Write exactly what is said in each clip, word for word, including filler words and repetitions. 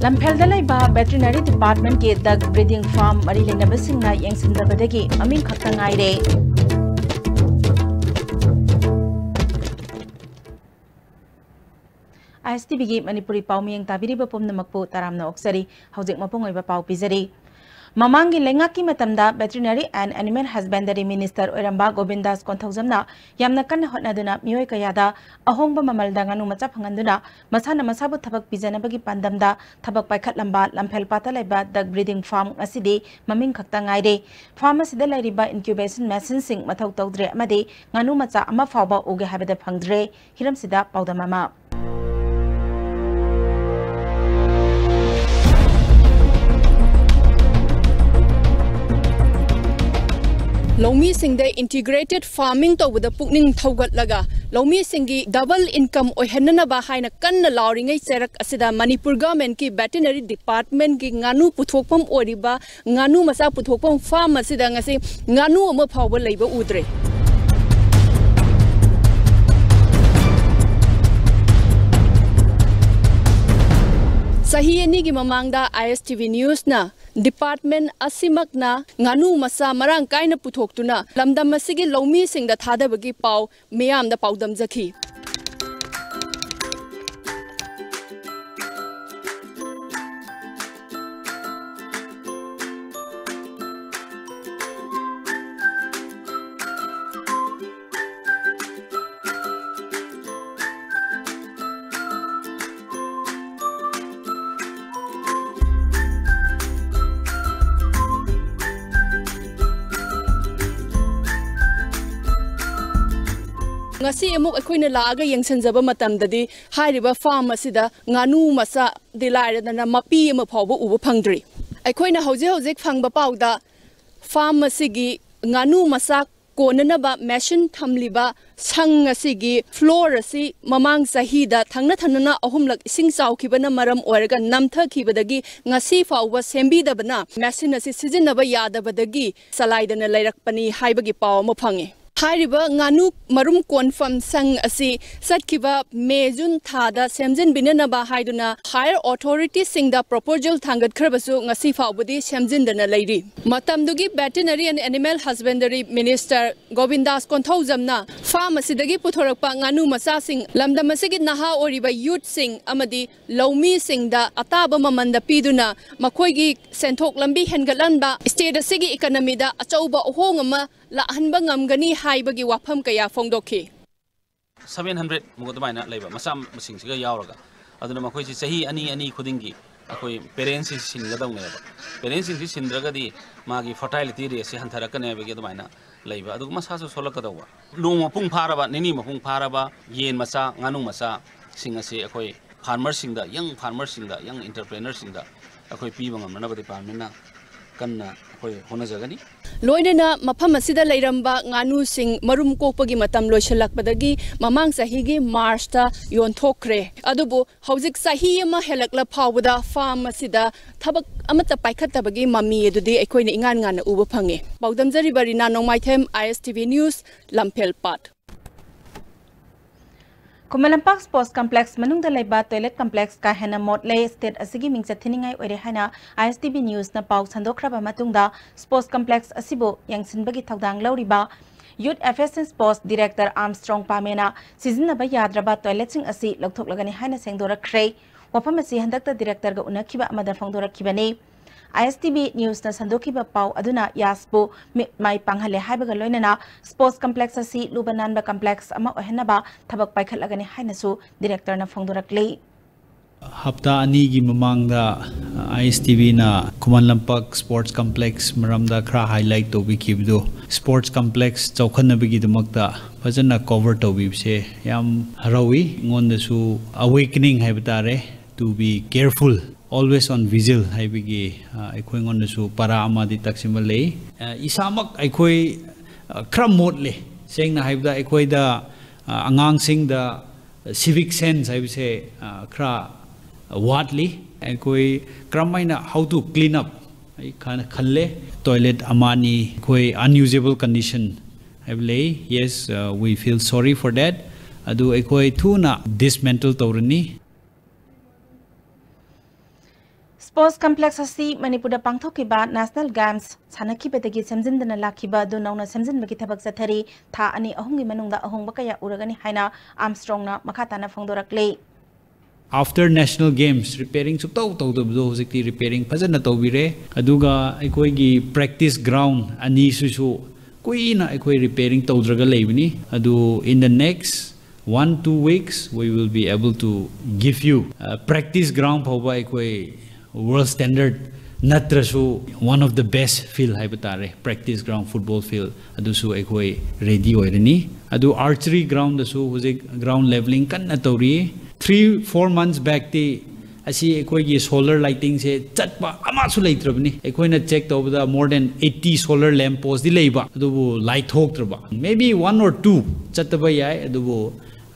ꯂꯝꯐꯦꯜꯗ ꯂꯩꯕ Veterinary Departmentꯀꯤ duck breeding farm ꯃꯔꯤ ꯂꯩꯅꯕꯁꯤꯡꯅ ꯌꯦꯡꯁꯤꯟꯗꯕꯗꯒꯤ ꯃꯃꯤꯡ ꯈꯛꯇ ꯉꯥꯏꯔꯦ꯫ ISTVꯒꯤ ꯃꯅꯤꯄꯨꯔꯤ ꯄꯥꯎ ꯃꯤꯌꯦꯡ ꯇꯥꯕꯤꯔꯤꯕ ꯄꯨꯝꯅꯃꯛꯄꯨ ꯇꯔꯥꯝꯅ ꯑꯣꯛꯆꯔꯤ꯫ ꯍꯧꯖꯤꯛ ꯃꯄꯨꯡ ꯑꯣꯏꯕ ꯄꯥꯎ ꯄꯤꯖꯔꯤ꯫ ꯃꯃꯥꯡꯒꯤ ꯂꯩꯉꯥꯛꯀꯤ ꯃꯇꯝꯗ Veterinary and Animal Husbandry Minister ꯑꯣꯏꯔꯝꯕ ꯒꯣꯕꯤꯟꯗꯥꯁ ꯀꯣꯟꯊꯧꯖꯝꯅ ꯌꯥꯝꯅ ꯀꯟꯅ ꯍꯣꯠꯅꯗꯨꯅ ꯃꯤꯑꯣꯏ ꯀꯌꯥꯗ ꯑꯍꯣꯡꯕ ꯃꯃꯜꯗ ꯉꯥꯅꯨ ꯃꯆꯥ ꯐꯪꯍꯟꯗꯨꯅ ꯃꯁꯥꯅ ꯃꯁꯥꯕꯨ ꯊꯕꯛ ꯄꯤꯖꯅꯕꯒꯤ ꯄꯥꯟꯗꯝꯗ ꯊꯕꯛ ꯄꯥꯏꯈꯠꯂꯝꯕ ꯂꯝꯐꯦꯜ ꯄꯥꯠꯇ ꯂꯩꯕ duck breeding farm ꯉꯁꯤꯗꯤ ꯃꯃꯤꯡ ꯈꯛꯇ ꯉꯥꯏꯔꯦ꯫ Farm ꯑꯁꯤꯗ ꯂꯩꯔꯤꯕ incubation machineꯁꯤꯡ ꯃꯊꯧ ꯇꯧꯗ꯭ꯔꯦ ꯑꯃꯗꯤ ꯉꯥꯅꯨ ꯃꯆꯥ ꯑꯃ ꯐꯥꯎꯕ ꯎꯒꯦ ꯍꯥꯏꯕꯗ ꯐꯪꯗ꯭ꯔꯦ꯫ ꯍꯤꯔꯝꯁꯤꯗ ꯄꯥꯎꯗꯝ ꯑꯃ꯫ ꯂꯧꯃꯤꯁꯤꯡꯗ integrated farming ꯇꯧꯕꯗ ꯄꯨꯛꯅꯤꯡ ꯊꯧꯒꯠꯂꯒ ꯂꯧꯃꯤꯁꯤꯡꯒꯤ double income ꯑꯣꯏꯍꯟꯅꯅꯕ ꯍꯥꯏꯅ ꯀꯟꯅ ꯂꯥꯎꯔꯤꯉꯩ ꯆꯩꯔꯛ ꯑꯁꯤꯗ ꯃꯅꯤꯄꯨꯔ governmentꯀꯤ Veterinary Departmentꯀꯤ ꯉꯥꯅꯨ ꯄꯨꯊꯣꯛꯐꯝ ꯑꯣꯏꯔꯤꯕ ꯉꯥꯅꯨ ꯃꯆꯥ ꯄꯨꯊꯣꯛꯐꯝ farm ꯑꯁꯤꯗ ꯉꯁꯤ ꯉꯥꯅꯨ ꯑꯃ ꯐꯥꯎꯕ ꯂꯩꯕ ꯎꯗ꯭ꯔꯦ꯫ ꯆꯍꯤ ꯑꯅꯤꯒꯤ ꯃꯃꯥꯡꯗ ISTV Newsꯅ department ꯑꯁꯤꯃꯛꯅ ꯉꯥꯅꯨ ꯃꯆꯥ ꯃꯔꯥꯡ ꯀꯥꯏꯅ ꯄꯨꯊꯣꯛꯇꯨꯅ ꯂꯝꯗꯝ ꯑꯁꯤꯒꯤ ꯂꯧꯃꯤꯁꯤꯡꯗ ꯊꯥꯗꯕꯒꯤ ꯄꯥꯎ ꯃꯤꯌꯥꯝꯗ ꯄꯥꯎꯗꯝꯖꯈꯤ꯫ ꯉꯁꯤ ꯑꯃꯨꯛ ꯑꯩꯈꯣꯏꯅ ꯂꯥꯛꯑꯒ ꯌꯦꯡꯁꯤꯟꯖꯕ ꯃꯇꯝꯗꯗꯤ ꯍꯥꯏꯔꯤꯕ farm ꯑꯁꯤꯗ ꯉꯥꯅꯨ ꯃꯆꯥꯗꯤ ꯂꯥꯏꯔꯗꯅ ꯃꯄꯤ ꯑꯃ ꯐꯥꯎꯕ ꯎꯕ ꯐꯪꯗ꯭ꯔꯤ꯫ ꯑꯩꯈꯣꯏꯅ ꯍꯧꯖꯤꯛ ꯍꯧꯖꯤꯛ ꯐꯪꯕ ꯄꯥꯎꯗ farm ꯑꯁꯤꯒꯤ ꯉꯥꯅꯨ ꯃꯆꯥ ꯀꯣꯟꯅꯅꯕ machine ꯊꯝꯂꯤꯕ ꯁꯪ ꯑꯁꯤꯒꯤ floor ꯑꯁꯤ ꯃꯃꯥꯡ ꯆꯍꯤꯗ ꯊꯪꯅ ꯊꯪꯅꯅ ꯑꯍꯨꯝꯂꯛ ꯏꯁꯤꯡ ꯆꯥꯎꯈꯤꯕꯅ ꯃꯔꯝ ꯑꯣꯏꯔꯒ ꯅꯝꯊꯈꯤꯕꯗꯒꯤ ꯉꯁꯤ ꯐꯥꯎꯕ ꯁꯦꯝꯕꯤꯗꯕꯅ machine ꯑꯁꯤ ꯁꯤꯖꯤꯟꯅꯕ ꯌꯥꯗꯕꯗꯒꯤ ꯆꯂꯥꯏꯗꯅ ꯂꯩꯔꯛꯄꯅꯤ ꯍꯥꯏꯕꯒꯤ ꯄꯥꯎ ꯑꯃ ꯐꯪꯉꯤ꯫ ꯍꯥꯏꯔꯤꯕ ꯉꯥꯅꯨ ꯃꯔꯨꯝ ꯀꯣꯟꯐꯝ ꯁꯪ ꯑꯁꯤ ꯆꯠꯈꯤꯕ ꯃꯦ ꯖꯨꯟ ꯊꯥꯗ ꯁꯦꯝꯖꯤꯟꯕꯤꯅꯅꯕ ꯍꯥꯏꯗꯨꯅ higher authority ꯁꯤꯡꯗ proposal ꯊꯥꯡꯒꯠꯈ꯭ꯔꯕꯁꯨ ꯉꯁꯤ ꯐꯥꯎꯕꯗꯤ ꯁꯦꯝꯖꯤꯟꯗꯅ ꯂꯩꯔꯤ꯫ ꯃꯇꯝꯗꯨꯒꯤ Veterinary and Animal Husbandry Minister ꯒꯣꯕꯤꯟꯗꯥꯁ ꯀꯣꯟꯊꯧꯖꯝꯅ farm ꯑꯁꯤꯗꯒꯤ ꯄꯨꯊꯣꯔꯛꯄ ꯉꯥꯅꯨ ꯃꯆꯥꯁꯤꯡ, ꯂꯝꯗꯝ ꯑꯁꯤꯒꯤ ꯅꯍꯥ ꯑꯣꯏꯔꯤꯕ youth ꯁꯤꯡ ꯑꯃꯗꯤ ꯂꯧꯃꯤꯁꯤꯡꯗ ꯑꯇꯥꯕ ꯃꯃꯜꯗ ꯄꯤꯗꯨꯅ ꯃꯈꯣꯏꯒꯤ ꯁꯦꯟꯊꯣꯛ ꯂꯝꯕꯤ ꯍꯦꯟꯒꯠꯍꯟꯕ, state ꯑꯁꯤꯒꯤ economy ꯗ ꯑꯆꯧꯕ ꯑꯍꯣꯡ ꯑꯃ ꯂꯥꯛꯍꯟꯕ ꯉꯝꯒꯅꯤ ꯍꯥꯏꯕꯒꯤ ꯋꯥꯐꯝ ꯀꯌꯥ ꯐꯣꯡꯗꯣꯛꯈꯤ꯫ ꯁꯚꯦꯟ ꯍꯟꯗ꯭ꯔꯦꯠ ꯃꯨꯛ ꯑꯗꯨꯃꯥꯏꯅ ꯂꯩꯕ ꯃꯆꯥ ꯃꯁꯤꯡꯁꯤꯒ ꯌꯥꯎꯔꯒ, ꯑꯗꯨꯅ ꯃꯈꯣꯏꯁꯤ ꯆꯍꯤ ꯑꯅꯤ ꯑꯅꯤ ꯈꯨꯗꯤꯡꯒꯤ ꯑꯩꯈꯣꯏ parents ꯁꯤ ꯁꯤꯟꯒꯗꯧꯅꯦꯕ꯫ Parents ꯁꯤꯡꯁꯤ ꯁꯤꯟꯗ꯭ꯔꯒꯗꯤ ꯃꯥꯒꯤ fertility rate ꯁꯤ ꯍꯟꯊꯔꯛꯀꯅꯤ ꯍꯥꯏꯕꯒꯤ ꯑꯗꯨꯃꯥꯏꯅ ꯂꯩꯕ, ꯑꯗꯨꯒ ꯃꯁꯥꯁꯨ ꯁꯣꯛꯂꯛꯀꯗꯧꯕ꯫ ꯅꯣꯡꯃ ꯃꯄꯨꯡ ꯐꯥꯔꯕ, ꯅꯤꯅꯤ ꯃꯄꯨꯡ ꯐꯥꯔꯕ ꯌꯦꯟ ꯃꯆꯥ, ꯉꯥꯅꯨ ꯃꯆꯥꯁꯤꯡ ꯑꯁꯤ ꯑꯩꯈꯣꯏ farmer ꯁꯤꯡꯗ, young farmer ꯁꯤꯡꯗ, young entrepreneur ꯁꯤꯡꯗ ꯑꯩꯈꯣꯏ ꯄꯤꯕ ꯉꯝꯅꯅꯕ department ꯅ ꯀꯟꯅ ꯑꯩꯈꯣꯏ ꯍꯣꯠꯅꯖꯒꯅꯤ꯫ ꯂꯣꯏꯅꯅ ꯃꯐꯝ ꯑꯁꯤꯗ ꯂꯩꯔꯝꯕ ꯉꯥꯅꯨꯁꯤꯡ ꯃꯔꯨꯝ ꯀꯣꯛꯄꯒꯤ ꯃꯇꯝ ꯂꯣꯏꯁꯤꯜꯂꯛꯄꯗꯒꯤ ꯃꯃꯥꯡ ꯆꯍꯤꯒꯤ March ꯇ ꯌꯣꯟꯊꯣꯛꯈ꯭ꯔꯦ꯫ ꯑꯗꯨꯕꯨ ꯍꯧꯖꯤꯛ ꯆꯍꯤ ꯑꯃ ꯍꯦꯜꯂꯛꯂ ꯐꯥꯎꯕꯗ farm ꯑꯁꯤꯗ ꯊꯕꯛ ꯑꯃꯠꯇ ꯄꯥꯏꯈꯠꯇꯕꯒꯤ ꯃꯃꯤ ꯑꯗꯨꯗꯤ ꯑꯩꯈꯣꯏꯅ ꯏꯉꯥꯟ ꯉꯥꯟꯅ ꯎꯕ ꯐꯪꯉꯤ꯫ ꯄꯥꯎꯗꯝꯖꯔꯤꯕ ꯔꯤꯅꯥ ꯅꯣꯡꯃꯥꯏꯊꯦꯝ, I S T V News, ꯂꯝꯐꯦꯜ ꯄꯥꯠ꯫ ꯈꯨꯃꯟ ꯂꯝꯄꯥꯛ Sports Complex ꯃꯅꯨꯡꯗ ꯂꯩꯕ toilet complex ꯀꯥ ꯍꯦꯟꯅ ꯃꯣꯠꯂꯦ, state ꯑꯁꯤꯒꯤ ꯃꯤꯡꯆꯠ ꯊꯤꯅꯤꯡꯉꯥꯏ ꯑꯣꯏꯔꯦ ꯍꯥꯏꯅ I S T V News ꯅ ꯄꯥꯎ ꯁꯟꯗꯣꯛꯈ꯭ꯔꯕ ꯃꯇꯨꯡꯗ, Sports Complex ꯑꯁꯤꯕꯨ ꯌꯦꯡꯁꯤꯟꯕꯒꯤ ꯊꯧꯗꯥꯡ ꯂꯧꯔꯤꯕ Youth Affairs and Sports Director Armstrong ꯄꯥꯃꯦꯅ ꯁꯤꯖꯤꯟꯅꯕ ꯌꯥꯗ꯭ꯔꯕ toilet ꯁꯤꯡ ꯑꯁꯤ ꯂꯧꯊꯣꯛꯂꯒꯅꯤ ꯍꯥꯏꯅ ꯁꯦꯡꯗꯣꯔꯛꯈ꯭ꯔꯦ꯫ ꯋꯥꯐꯝ ꯑꯁꯤ ꯍꯟꯗꯛꯇ director ꯒ ꯎꯅꯈꯤꯕ ꯑꯃꯗ ꯐꯣꯡꯗꯣꯔꯛꯈꯤꯕꯅꯤ꯫ I S T V News ꯅ ꯁꯟꯗꯣꯛꯈꯤꯕ ꯄꯥꯎ ꯑꯗꯨꯅ ꯌꯥꯁꯄꯨ ꯃꯤꯠ ꯃꯥꯏ ꯄꯥꯡꯍꯜꯂꯦ ꯍꯥꯏꯕꯒ ꯂꯣꯏꯅꯅ Sports Complex ꯑꯁꯤ ꯂꯨꯕ ꯅꯥꯟꯕ complex ꯑꯃ ꯑꯣꯏꯍꯟꯅꯕ ꯊꯕꯛ ꯄꯥꯏꯈꯠꯂꯒꯅꯤ ꯍꯥꯏꯅꯁꯨ director ꯅ ꯐꯣꯡꯗꯣꯔꯛꯂꯤ꯫ ꯍꯞꯇꯥ ꯑꯅꯤꯒꯤ ꯃꯃꯥꯡꯗ I S T V ꯅ ꯈꯨꯃꯟ ꯂꯝꯄꯥꯛ Sports Complex ꯃꯔꯝꯗ ꯈꯔ highlight ꯇꯧꯕꯤꯈꯤꯕꯗꯨ, Sports Complex ꯆꯥꯎꯈꯠꯅꯕꯒꯤꯗꯃꯛꯇ ꯐꯖꯅ cover ꯇꯧꯕꯤꯕꯁꯦ ꯌꯥꯝ ꯍꯔꯥꯎꯏ꯫ ꯑꯩꯉꯣꯟꯗꯁꯨ awakening ꯍꯥꯏꯕ ꯇꯥꯔꯦ, to be careful, always on vigil ꯍꯥꯏꯕꯒꯤ, ꯑ, ꯑꯩꯈꯣꯏꯉꯣꯟꯗꯁꯨ ꯄꯔꯥ ꯑꯃꯗꯤ ꯇꯥꯛꯁꯤꯟꯕ ꯂꯩ꯫ ꯑ, ꯏꯁꯥꯃꯛ ꯑꯩꯈꯣꯏ, ꯑ, ꯈꯔ ꯃꯣꯠꯂꯦ꯫ ꯁꯦꯡꯅ ꯍꯥꯏꯕꯗ ꯑꯩꯈꯣꯏꯗ, ꯑ, ꯑꯉꯥꯡꯁꯤꯡꯗ civic sense ꯍꯥꯏꯕꯁꯦ, ꯑ, ꯈꯔ ꯋꯥꯠꯂꯤ꯫ ꯑꯩꯈꯣꯏ ꯀꯔꯝꯍꯥꯏꯅ, how to clean up ꯑꯩ ꯈꯟ-, ꯈꯜꯂꯦ꯫ Toilet ꯑꯃ ꯑꯅꯤ ꯑꯩꯈꯣꯏ unusable condition ꯍꯥꯏꯕ ꯂꯩ꯫ Yes, uh, we feel sorry for that. ꯑꯗꯨ ꯑꯩꯈꯣꯏ ꯊꯨꯅ dismantle ꯇꯧꯔꯅꯤ꯫ Sports complex ꯑꯁꯤ ꯃꯅꯤꯄꯨꯔꯗ ꯄꯥꯡꯊꯣꯛꯈꯤꯕ National Games ꯁꯥꯟꯅꯈꯤꯕꯗꯒꯤ ꯁꯦꯝꯖꯤꯟꯗꯅ ꯂꯥꯛꯈꯤꯕ ꯑꯗꯨ ꯅꯧꯅ ꯁꯦꯝꯖꯤꯟꯕꯒꯤ ꯊꯕꯛ ꯆꯠꯊꯔꯤ꯫ ꯊꯥ ꯑꯅꯤ ꯑꯍꯨꯝꯒꯤ ꯃꯅꯨꯡꯗ ꯑꯍꯣꯡꯕ ꯀꯌꯥ ꯎꯔꯒꯅꯤ ꯍꯥꯏꯅ Armstrongꯅ ꯃꯈꯥ ꯇꯥꯅ ꯐꯣꯡꯗꯣꯔꯛꯂꯤ꯫ After National Games repairing ꯁꯨꯛꯇꯧ ꯇꯧꯗꯕꯗꯣ ꯍꯧꯖꯤꯛꯇꯤ repairing ꯐꯖꯅ ꯇꯧꯕꯤꯔꯦ꯫ ꯑꯗꯨꯒ ꯑꯩꯈꯣꯏꯒꯤ practice ground ꯑꯅꯤꯁꯤꯁꯨ ꯀꯨꯏꯅ ꯑꯩꯈꯣꯏ repairing ꯇꯧꯗ꯭ꯔꯒ ꯂꯩꯕꯅꯤ꯫ ꯑꯗꯨ in the next one two weeks we will be able to give you, uh, practice ground ꯐꯥꯎꯕ ꯑꯩꯈꯣꯏ world standard ꯅꯠꯇ꯭ꯔꯁꯨ one of the best field ꯍꯥꯏꯕ ꯇꯥꯔꯦ, practice ground football field ꯑꯗꯨꯁꯨ ꯑꯩꯈꯣꯏ ready ꯑꯣꯏꯔꯅꯤ꯫ ꯑꯗꯨ archery groundꯗꯁꯨ ꯍꯧꯖꯤꯛ ground levelling ꯀꯟꯅ ꯇꯧꯔꯤ꯫ Three four months backꯇꯤ ꯑꯁꯤ ꯑꯩꯈꯣꯏꯒꯤ solar lightingꯁꯦ ꯆꯠꯄ ꯑꯃꯁꯨ ꯂꯩꯇ꯭ꯔꯕꯅꯤ꯫ ꯑꯩꯈꯣꯏꯅ check ꯇꯧꯕꯗ more than eighty solar lamp postꯇꯤ ꯂꯩꯕ, ꯑꯗꯨꯕꯨ light ꯊꯣꯛꯇ꯭ꯔꯕ꯫ Maybe one or two ꯆꯠꯇꯕ ꯌꯥꯏ, ꯑꯗꯨꯕꯨ,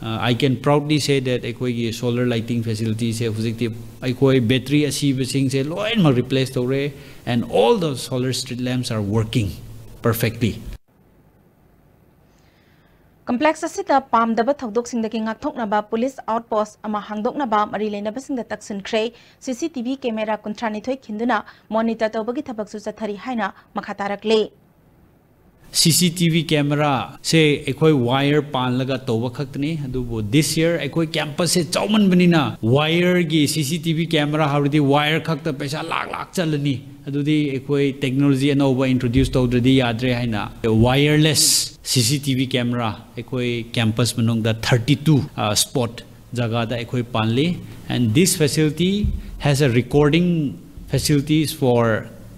uh, I can proudly say that ꯑꯩꯈꯣꯏꯒꯤ solar lighting facilityꯁꯦ ꯍꯧꯖꯤꯛꯇꯤ ꯑꯩꯈꯣꯏ battery ꯑꯁꯤꯕꯁꯤꯡꯁꯦ ꯂꯣꯏꯅꯃꯛ replace ꯇꯧꯔꯦ, and all the solar street lamps are working perfectly. Complex ꯑꯁꯤꯗ ꯄꯥꯝꯗꯕ ꯊꯧꯗꯣꯛꯁꯤꯡꯗꯒꯤ ꯉꯥꯛꯊꯣꯛꯅꯕ police outpost ꯑꯃ ꯍꯥꯡꯗꯣꯛꯅꯕ ꯃꯔꯤ ꯂꯩꯅꯕꯁꯤꯡꯗ ꯇꯛꯁꯤꯟꯈ꯭ꯔꯦ꯫ CCTV camera ꯀꯨꯟꯊ꯭ꯔꯥꯅꯤꯊꯣꯏ ꯈꯤꯟꯗꯨꯅ monitor ꯇꯧꯕꯒꯤ ꯊꯕꯛꯁꯨ ꯆꯠꯊꯔꯤ ꯍꯥꯏꯅ ꯃꯈꯥ ꯇꯥꯔꯛꯂꯤ꯫ CCTV cameraꯁꯦ ꯑꯩꯈꯣꯏ wire ꯄꯥꯜꯂꯒ ꯇꯧꯕ ꯈꯛꯇꯅꯤ꯫ ꯑꯗꯨꯕꯨ this year ꯑꯩꯈꯣꯏ campusꯁꯦ ꯆꯥꯎꯃꯟꯕꯅꯤꯅ wireꯒꯤ CCTV camera ꯍꯥꯏꯔꯗꯤ wire ꯈꯛꯇ ꯄꯩꯁꯥ ꯂꯥꯛ ꯂꯥꯛ ꯆꯠꯂꯅꯤ꯫ ꯑꯗꯨꯗꯤ ꯑꯩꯈꯣꯏ technology ꯑꯅꯧꯕ introduce ꯇꯧꯗ꯭ꯔꯗꯤ ꯌꯥꯗ꯭ꯔꯦ ꯍꯥꯏꯅ wireless CCTV camera ꯑꯩꯈꯣꯏ campus ꯃꯅꯨꯡꯗ thirty two spot ꯖꯒꯥꯗ ꯑꯩꯈꯣꯏ ꯄꯥꯜꯂꯤ꯫ And this facility has a recording facilities for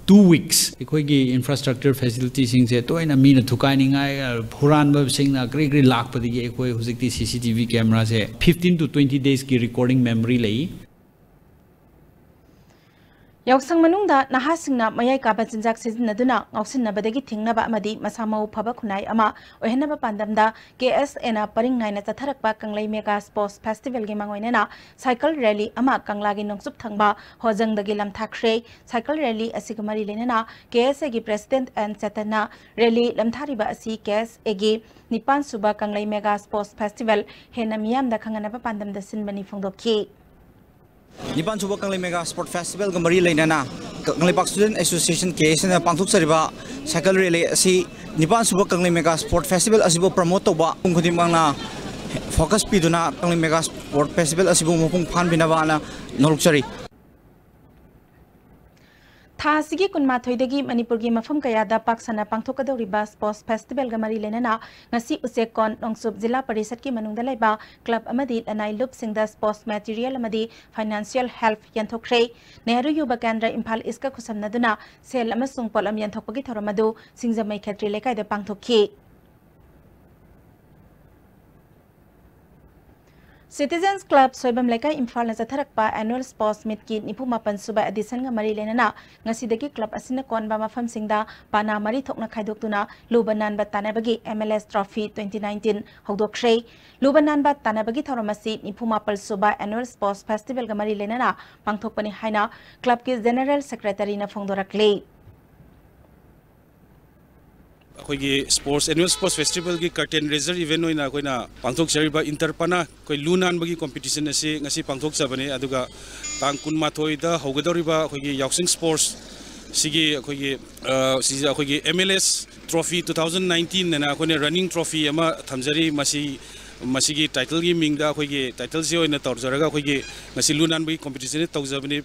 two weeks꯫ ꯑꯩꯈꯣꯏꯒꯤ infrastructure facilityꯁꯤꯡꯁꯦ ꯇꯣꯏꯅ ꯃꯤꯅ ꯊꯨꯒꯥꯏꯅꯤꯡꯉꯥꯏ, ꯍꯨꯔꯥꯟꯕꯁꯤꯡꯅ ꯀꯔꯤ ꯀꯔꯤ ꯂꯥꯛꯄꯗꯒꯤ ꯑꯩꯈꯣꯏ ꯍꯧꯖꯤꯛꯇꯤ CCTV cameraꯁꯦ fifteen to twenty daysꯀꯤ recording memory ꯂꯩ꯫ ꯌꯥꯎꯁꯪ ꯃꯅꯨꯡꯗ ꯅꯍꯥꯁꯤꯡꯅ ꯃꯌꯥꯏ ꯀꯥꯕ ꯆꯤꯟꯖꯥꯛ ꯁꯤꯖꯤꯟꯅꯗꯨꯅ ꯉꯥꯎꯁꯤꯟꯅꯕꯗꯒꯤ ꯊꯤꯡꯅꯕ ꯑꯃꯗꯤ ꯃꯁꯥ ꯃꯎ ꯐꯕ ꯈꯨꯟꯅꯥꯏ ꯑꯃ ꯑꯣꯏꯍꯟꯅꯕ ꯄꯥꯟꯗꯝꯗ ꯀꯦ ꯑꯦꯁ ꯑꯦꯅ ꯄꯔꯤꯡ ꯅꯥꯏꯅ ꯆꯠꯊꯔꯛꯄ ꯀꯪꯂꯩ ꯃꯦꯒꯥ ꯁ꯭ꯄꯣꯔꯠꯁ ꯐꯦꯁꯇꯤꯚꯦꯜꯒꯤ ꯃꯥꯡꯑꯣꯏꯅꯅ ꯁꯥꯏꯀꯜ ꯔꯦꯂꯤ ꯑꯃ ꯀꯪꯂꯥꯒꯤ ꯅꯣꯡꯆꯨꯞ ꯊꯪꯕ ꯍꯣꯖꯪꯗꯒꯤ ꯂꯝꯊꯥꯈ꯭ꯔꯦ꯫ ꯁꯥꯏꯀꯜ ꯔꯦꯂꯤ ꯑꯁꯤꯒ ꯃꯔꯤ ꯂꯩꯅꯅ ꯀꯦ ꯑꯦꯁ ꯑꯦꯒꯤ ꯄ꯭ꯔꯦꯁꯤꯗꯦꯟꯠ ꯑꯦꯟ ꯆꯦꯇꯟꯅ ꯔꯦꯂꯤ ꯂꯝꯊꯥꯔꯤꯕ ꯑꯁꯤ ꯀꯦ ꯑꯦꯁ ꯑꯦꯒꯤ ꯅꯤꯄꯥꯟ ꯁꯨꯕ ꯀꯪꯂꯩ ꯃꯦꯒꯥ ꯁ꯭ꯄꯣꯔꯠꯁ ꯐꯦꯁꯇꯤꯚꯦꯜ ꯍꯦꯟꯅ ꯃꯤꯌꯥꯝꯗ ꯈꯪꯍꯟꯅꯕ ꯄꯥꯟꯗꯝꯗ ꯁꯤꯟꯕꯅꯤ ꯐꯣꯡꯗꯣꯛꯈꯤ꯫ ꯅꯤꯄꯥꯟ ꯁꯨꯕ ꯀꯪꯂꯩ ꯃꯦꯒꯥ ꯁ꯭ꯄꯣꯔꯠ ꯐꯦꯁꯇꯤꯚꯦꯜꯒ ꯃꯔꯤ ꯂꯩꯅꯅ ꯀꯪꯂꯩꯄꯥꯛ ꯁ꯭ꯇꯨꯗꯦꯟꯠ ꯑꯦꯁꯣꯁꯤꯌꯦꯁꯟ, ꯀꯦ ꯑꯦꯁ ꯑꯦꯅ ꯄꯥꯡꯊꯣꯛꯆꯔꯤꯕ ꯁꯥꯏꯀꯜ ꯔꯦꯂꯤ ꯑꯁꯤ ꯅꯤꯄꯥꯟ ꯁꯨꯕ ꯀꯪꯂꯩ ꯃꯦꯒꯥ ꯁ꯭ꯄꯣꯔꯠ ꯐꯦꯁꯇꯤꯚꯦꯜ ꯑꯁꯤꯕꯨ ꯄ꯭ꯔꯃꯣꯠ ꯇꯧꯕ ꯃꯤꯄꯨꯝ ꯈꯨꯗꯤꯡꯃꯛꯅ ꯐꯣꯀꯁ ꯄꯤꯗꯨꯅ ꯀꯪꯂꯩ ꯃꯦꯒꯥ ꯁ꯭ꯄꯣꯔꯠ ꯐꯦꯁꯇꯤꯚꯦꯜ ꯑꯁꯤꯕꯨ ꯃꯄꯨꯡ ꯐꯥꯍꯟꯕꯤꯅꯕꯅ ꯅꯣꯜꯂꯨꯛꯆꯔꯤ꯫ ꯊꯥ ꯑꯁꯤꯒꯤ ꯀꯨꯟꯃꯥꯊꯣꯏꯗꯒꯤ ꯃꯅꯤꯄꯨꯔꯒꯤ ꯃꯐꯝ ꯀꯌꯥꯗ ꯄꯥꯛ ꯁꯟꯅ ꯄꯥꯡꯊꯣꯛꯀꯗꯧꯔꯤꯕ ꯁ꯭ꯄꯣꯔꯠꯁ ꯐꯦꯁꯇꯤꯚꯦꯜꯒ ꯃꯔꯤ ꯂꯩꯅꯅ ꯉꯁꯤ ꯎꯆꯦꯛꯀꯣꯟ ꯅꯣꯡꯆꯨꯞ ꯖꯤꯂꯥ ꯄꯔꯤꯁꯠꯀꯤ ꯃꯅꯨꯡꯗ ꯂꯩꯕ ꯀ꯭ꯂꯕ ꯑꯃꯗꯤ ꯂꯅꯥꯏ ꯂꯨꯞꯁꯤꯡꯗ ꯁ꯭ꯄꯣꯔꯠꯁ ꯃꯦꯇꯤꯔꯤꯌꯦꯜ ꯑꯃꯗꯤ ꯐꯥꯏꯅꯥꯟꯁꯤꯌꯦꯜ ꯍꯦꯜꯞ ꯌꯦꯟꯊꯣꯛꯈ꯭ꯔꯦ꯫ ꯅꯦꯍꯔꯨ ꯌꯨꯕ ꯀꯦꯟꯗ꯭ꯔ ꯏꯝꯐꯥꯜ ꯏꯁꯀ ꯈꯨꯠꯁꯝꯅꯗꯨꯅ ꯁꯦꯜ ꯑꯃꯁꯨꯡ ꯄꯣꯠꯂꯝ ꯌꯦꯟꯊꯣꯛꯄꯒꯤ ꯊꯧꯔꯝ ꯑꯗꯨ ꯁꯤꯡꯖꯃꯩ ꯈꯦꯇ꯭ꯔꯤ ꯂꯩꯀꯥꯏꯗ ꯄꯥꯡꯊꯣꯛꯈꯤ꯫ ꯁꯤꯇꯤꯖꯦꯟꯁ ꯀ꯭ꯂꯕ ꯁꯣꯏꯕꯝ ꯂꯩꯀꯥꯏ ꯏꯝꯐꯥꯜꯅ ꯆꯠꯊꯔꯛꯄ ꯑꯦꯅꯨꯑꯦꯜ ꯁ꯭ꯄꯣꯔꯠꯁ ꯃꯤꯠꯀꯤ ꯅꯤꯐꯨ ꯃꯥꯄꯟ ꯁꯨꯕ ꯑꯦꯗꯤꯁꯟꯒ ꯃꯔꯤ ꯂꯩꯅꯅ ꯉꯁꯤꯗꯒꯤ ꯀ꯭ꯂꯕ ꯑꯁꯤꯅ ꯀꯣꯟꯕ ꯃꯐꯝꯁꯤꯡꯗ ꯄꯥꯅꯥ ꯃꯔꯤ ꯊꯣꯛꯅ ꯈꯥꯏꯗꯣꯛꯇꯨꯅ ꯂꯨꯕ ꯅꯥꯟꯕ ꯇꯥꯟꯅꯕꯒꯤ ꯑꯦꯝ ꯑꯦꯜ ꯑꯦꯁ ꯇ꯭ꯔꯣꯐꯤ ꯇ꯭ꯋꯦꯟꯇꯤ ꯅꯥꯏꯟꯇꯤꯟ ꯍꯧꯗꯣꯛꯈ꯭ꯔꯦ꯫ ꯂꯨꯕ ꯅꯥꯟꯕ ꯇꯥꯟꯅꯕꯒꯤ ꯊꯧꯔꯝ ꯑꯁꯤ ꯅꯤꯐꯨ ꯃꯥꯄꯟ ꯁꯨꯕ ꯑꯦꯅꯨꯑꯦꯜ ꯁ꯭ꯄꯣꯔꯠꯁ ꯐꯦꯁꯇꯤꯚꯦꯜꯒ ꯃꯔꯤ ꯂꯩꯅꯅ ꯄꯥꯡꯊꯣꯛꯄꯅꯤ ꯍꯥꯏꯅ ꯀ꯭ꯂꯕꯀꯤ ꯖꯦꯅꯔꯦꯜ ꯁꯦꯀ꯭ꯔꯦꯇꯔꯤꯅ ꯐꯣꯡꯗꯣꯔꯛꯂꯤ꯫ ꯑꯩꯈꯣꯏꯒꯤ ꯁ꯭ꯄꯣꯔꯠꯁ, ꯑꯦꯅꯨꯑꯦꯜ ꯁ꯭ꯄꯣꯔꯠꯁ ꯐꯦꯁꯇꯤꯚꯦꯜꯒꯤ ꯀꯔꯇꯦꯟ ꯔꯦꯖꯔ ꯏꯚꯦꯟ ꯑꯣꯏꯅ ꯑꯩꯈꯣꯏꯅ ꯄꯥꯡꯊꯣꯛꯆꯔꯤꯕ ꯏꯟꯇꯔ ꯄꯥꯅꯥ, ꯑꯩꯈꯣꯏ ꯂꯨ ꯅꯥꯟꯕꯒꯤ ꯀꯣꯝꯄꯤꯇꯤꯁꯟ ꯑꯁꯤ ꯉꯁꯤ ꯄꯥꯡꯊꯣꯛꯆꯕꯅꯤ꯫ ꯑꯗꯨꯒ ꯇꯥꯡ ꯀꯨꯟꯃꯥꯊꯣꯏꯗ ꯍꯧꯒꯗꯧꯔꯤꯕ ꯑꯩꯈꯣꯏꯒꯤ ꯌꯥꯎꯁꯪ ꯁ꯭ꯄꯣꯔꯠꯁ ꯁꯤꯒꯤ ꯑꯩꯈꯣꯏꯒꯤ, ꯑ, ꯁꯤꯁꯦ ꯑꯩꯈꯣꯏꯒꯤ ꯑꯦꯝ ꯑꯦꯜ ꯑꯦꯁ ꯇ꯭ꯔꯣꯐꯤ ꯇꯨ ꯊꯥꯎꯖꯟ ꯅꯥꯏꯟꯇꯤꯟ ꯑꯅ ꯑꯩꯈꯣꯏꯅ ꯔꯟꯅꯤꯡ ꯇ꯭ꯔꯣꯐꯤ ꯑꯃ ꯊꯝꯖꯔꯤ꯫ ꯃꯁꯤ, ꯃꯁꯤꯒꯤ ꯇꯥꯏꯇꯜꯒꯤ ꯃꯤꯡꯗ ꯑꯩꯈꯣꯏꯒꯤ ꯇꯥꯏꯇꯜꯁꯤ ꯑꯣꯏꯅ ꯇꯧꯖꯔꯒ ꯑꯩꯈꯣꯏꯒꯤ ꯉꯁꯤ ꯂꯨ ꯅꯥꯟꯕꯒꯤ ꯀꯣꯝꯄꯤꯇꯤꯁꯟ ꯇꯧꯖꯕꯅꯤ꯫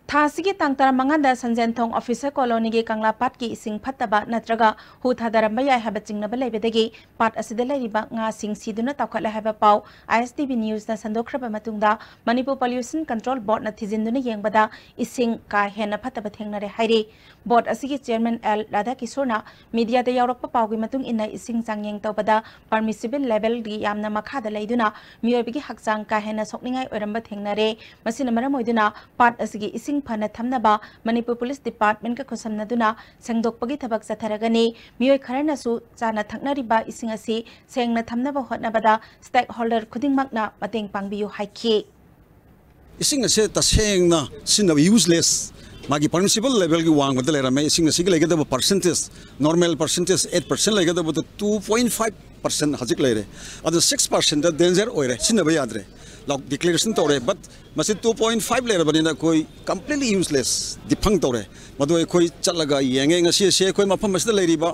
ꯊꯥ ꯑꯁꯤꯒꯤ ꯇꯥꯡ ꯇꯔꯥꯃꯉꯥꯗ ꯁꯟꯖꯦꯟꯊꯣꯡ ꯑꯣꯐꯤꯁꯔ ꯀꯣꯂꯣꯅꯤꯒꯤ ꯀꯪꯂꯥ ꯄꯥꯠꯀꯤ ꯏꯁꯤꯡ ꯐꯠꯇꯕ ꯅꯠꯇ꯭ꯔꯒ ꯍꯨ ꯊꯥꯗꯔꯝꯕ ꯌꯥꯏ ꯍꯥꯏꯕ ꯆꯤꯡꯅꯕ ꯂꯩꯕꯗꯒꯤ ꯄꯥꯠ ꯑꯁꯤꯗ ꯂꯩꯔꯤꯕ ꯉꯥꯁꯤꯡ ꯁꯤꯗꯨꯅ ꯇꯥꯎꯈꯠꯂꯦ ꯍꯥꯏꯕ ꯄꯥꯎ ISTV Newsꯅ ꯁꯟꯗꯣꯛꯈ꯭ꯔꯕ ꯃꯇꯨꯡꯗ, ꯃꯅꯤꯄꯨꯔ Pollution Control Boardꯅ ꯊꯤꯖꯤꯟꯗꯨꯅ ꯌꯦꯡꯕꯗ ꯏꯁꯤꯡ ꯀꯥ ꯍꯦꯟꯅ ꯐꯠꯇꯕ ꯊꯦꯡꯅꯔꯦ ꯍꯥꯏꯔꯤ꯫ ꯕꯣꯔꯗ ꯑꯁꯤꯒꯤ ꯆꯦꯌꯔꯃꯦꯟ ꯑꯦꯜ ꯔꯥꯙꯥꯀꯤꯁꯣꯔꯅ ꯃꯤꯗꯤꯌꯥꯗ ꯌꯥꯎꯔꯛꯄ ꯄꯥꯎꯒꯤ ꯃꯇꯨꯡ ꯏꯟꯅ, ꯏꯁꯤꯡ ꯆꯥꯡꯌꯦꯡ ꯇꯧꯕꯗ ꯄꯔꯃꯤꯁꯤꯕꯜ ꯂꯦꯚꯦꯜꯒꯤ ꯌꯥꯝꯅ ꯃꯈꯥꯗ ꯂꯩꯗꯨꯅ ꯃꯤꯑꯣꯏꯕꯒꯤ ꯍꯛꯆꯥꯡ ꯀꯥ ꯍꯦꯟꯅ ꯁꯣꯛꯅꯤꯡꯉꯥꯏ ꯑꯣꯏꯔꯝꯕ ꯊꯦꯡꯅꯔꯦ꯫ ꯃꯁꯤꯅ ꯃꯔꯝ ꯑꯣꯏꯗꯨꯅ ꯄꯥꯠ ꯑꯁꯤꯒꯤ ꯏꯁꯤꯡ ꯐꯅ ꯊꯝꯅꯕ ꯃꯅꯤꯄꯨꯔ ꯄꯨꯂꯤꯁ ꯗꯤꯄꯥꯔꯠꯃꯦꯟꯠꯀ ꯈꯨꯠꯁꯝꯅꯗꯨꯅ ꯁꯦꯡꯗꯣꯛꯄꯒꯤ ꯊꯕꯛ ꯆꯠꯊꯔꯒꯅꯤ꯫ ꯃꯤꯑꯣꯏ ꯈꯔꯅꯁꯨ ꯆꯥꯅ ꯊꯛꯅꯔꯤꯕ ꯏꯁꯤꯡ ꯑꯁꯤ ꯁꯦꯡꯅ ꯊꯝꯅꯕ ꯍꯣꯠꯅꯕꯗ ꯁ꯭ꯇꯦꯛ ꯍꯣꯜꯗꯔ ꯈꯨꯗꯤꯡꯃꯛꯅ ꯃꯇꯦꯡ ꯄꯥꯡꯕꯤꯌꯨ ꯍꯥꯏꯈꯤ꯫ ꯏꯁꯤꯡ ꯑꯁꯦ ꯇꯁꯦꯡꯅ ꯁꯤꯖꯤꯟꯅꯕ ꯌꯨꯁꯂꯦꯁ, ꯃꯥꯒꯤ ꯄꯔꯃꯤꯁꯤꯕꯜ ꯂꯦꯚꯦꯜꯒꯤ ꯋꯥꯡꯃꯗ ꯂꯩꯔꯝꯃꯦ꯫ ꯏꯁꯤꯡ ꯑꯁꯤꯒꯤ ꯂꯩꯒꯗꯕ percentage, normal percentage eight percent ꯂꯩꯒꯗꯕꯗꯨ ꯇꯨ ꯄꯣꯏꯟ ꯐꯥꯏꯚ ꯄꯥꯔꯁꯦꯟ ꯍꯧꯖꯤꯛ ꯂꯩꯔꯦ꯫ ꯑꯗꯨ ꯁꯤꯛꯁ ꯄꯥꯔꯁꯦꯟꯗ ꯗꯦꯟꯖꯔ ꯑꯣꯏꯔꯦ, ꯁꯤꯖꯤꯟꯅꯕ ꯌꯥꯗ꯭ꯔꯦ꯫ ꯗꯤꯀ꯭ꯂꯦꯔꯦꯁꯟ ꯇꯧꯔꯦ, ꯕꯠ ꯃꯁꯤ ꯇꯨ ꯄꯣꯏꯟ ꯐꯥꯏꯚ ꯂꯩꯔꯕꯅꯤꯅ ꯑꯩꯈꯣꯏ ꯀꯝꯄ꯭ꯂꯤꯠꯂꯤ ꯌꯨꯁꯂꯦꯁ ꯗꯤꯐꯪ ꯇꯧꯔꯦ꯫ ꯃꯗꯨ ꯑꯩꯈꯣꯏ ꯆꯠꯂꯒ ꯌꯦꯡꯉꯦ꯫ ꯉꯁꯤ ꯑꯁꯤ ꯑꯩꯈꯣꯏ ꯃꯐꯝ ꯑꯁꯤꯗ ꯂꯩꯔꯤꯕ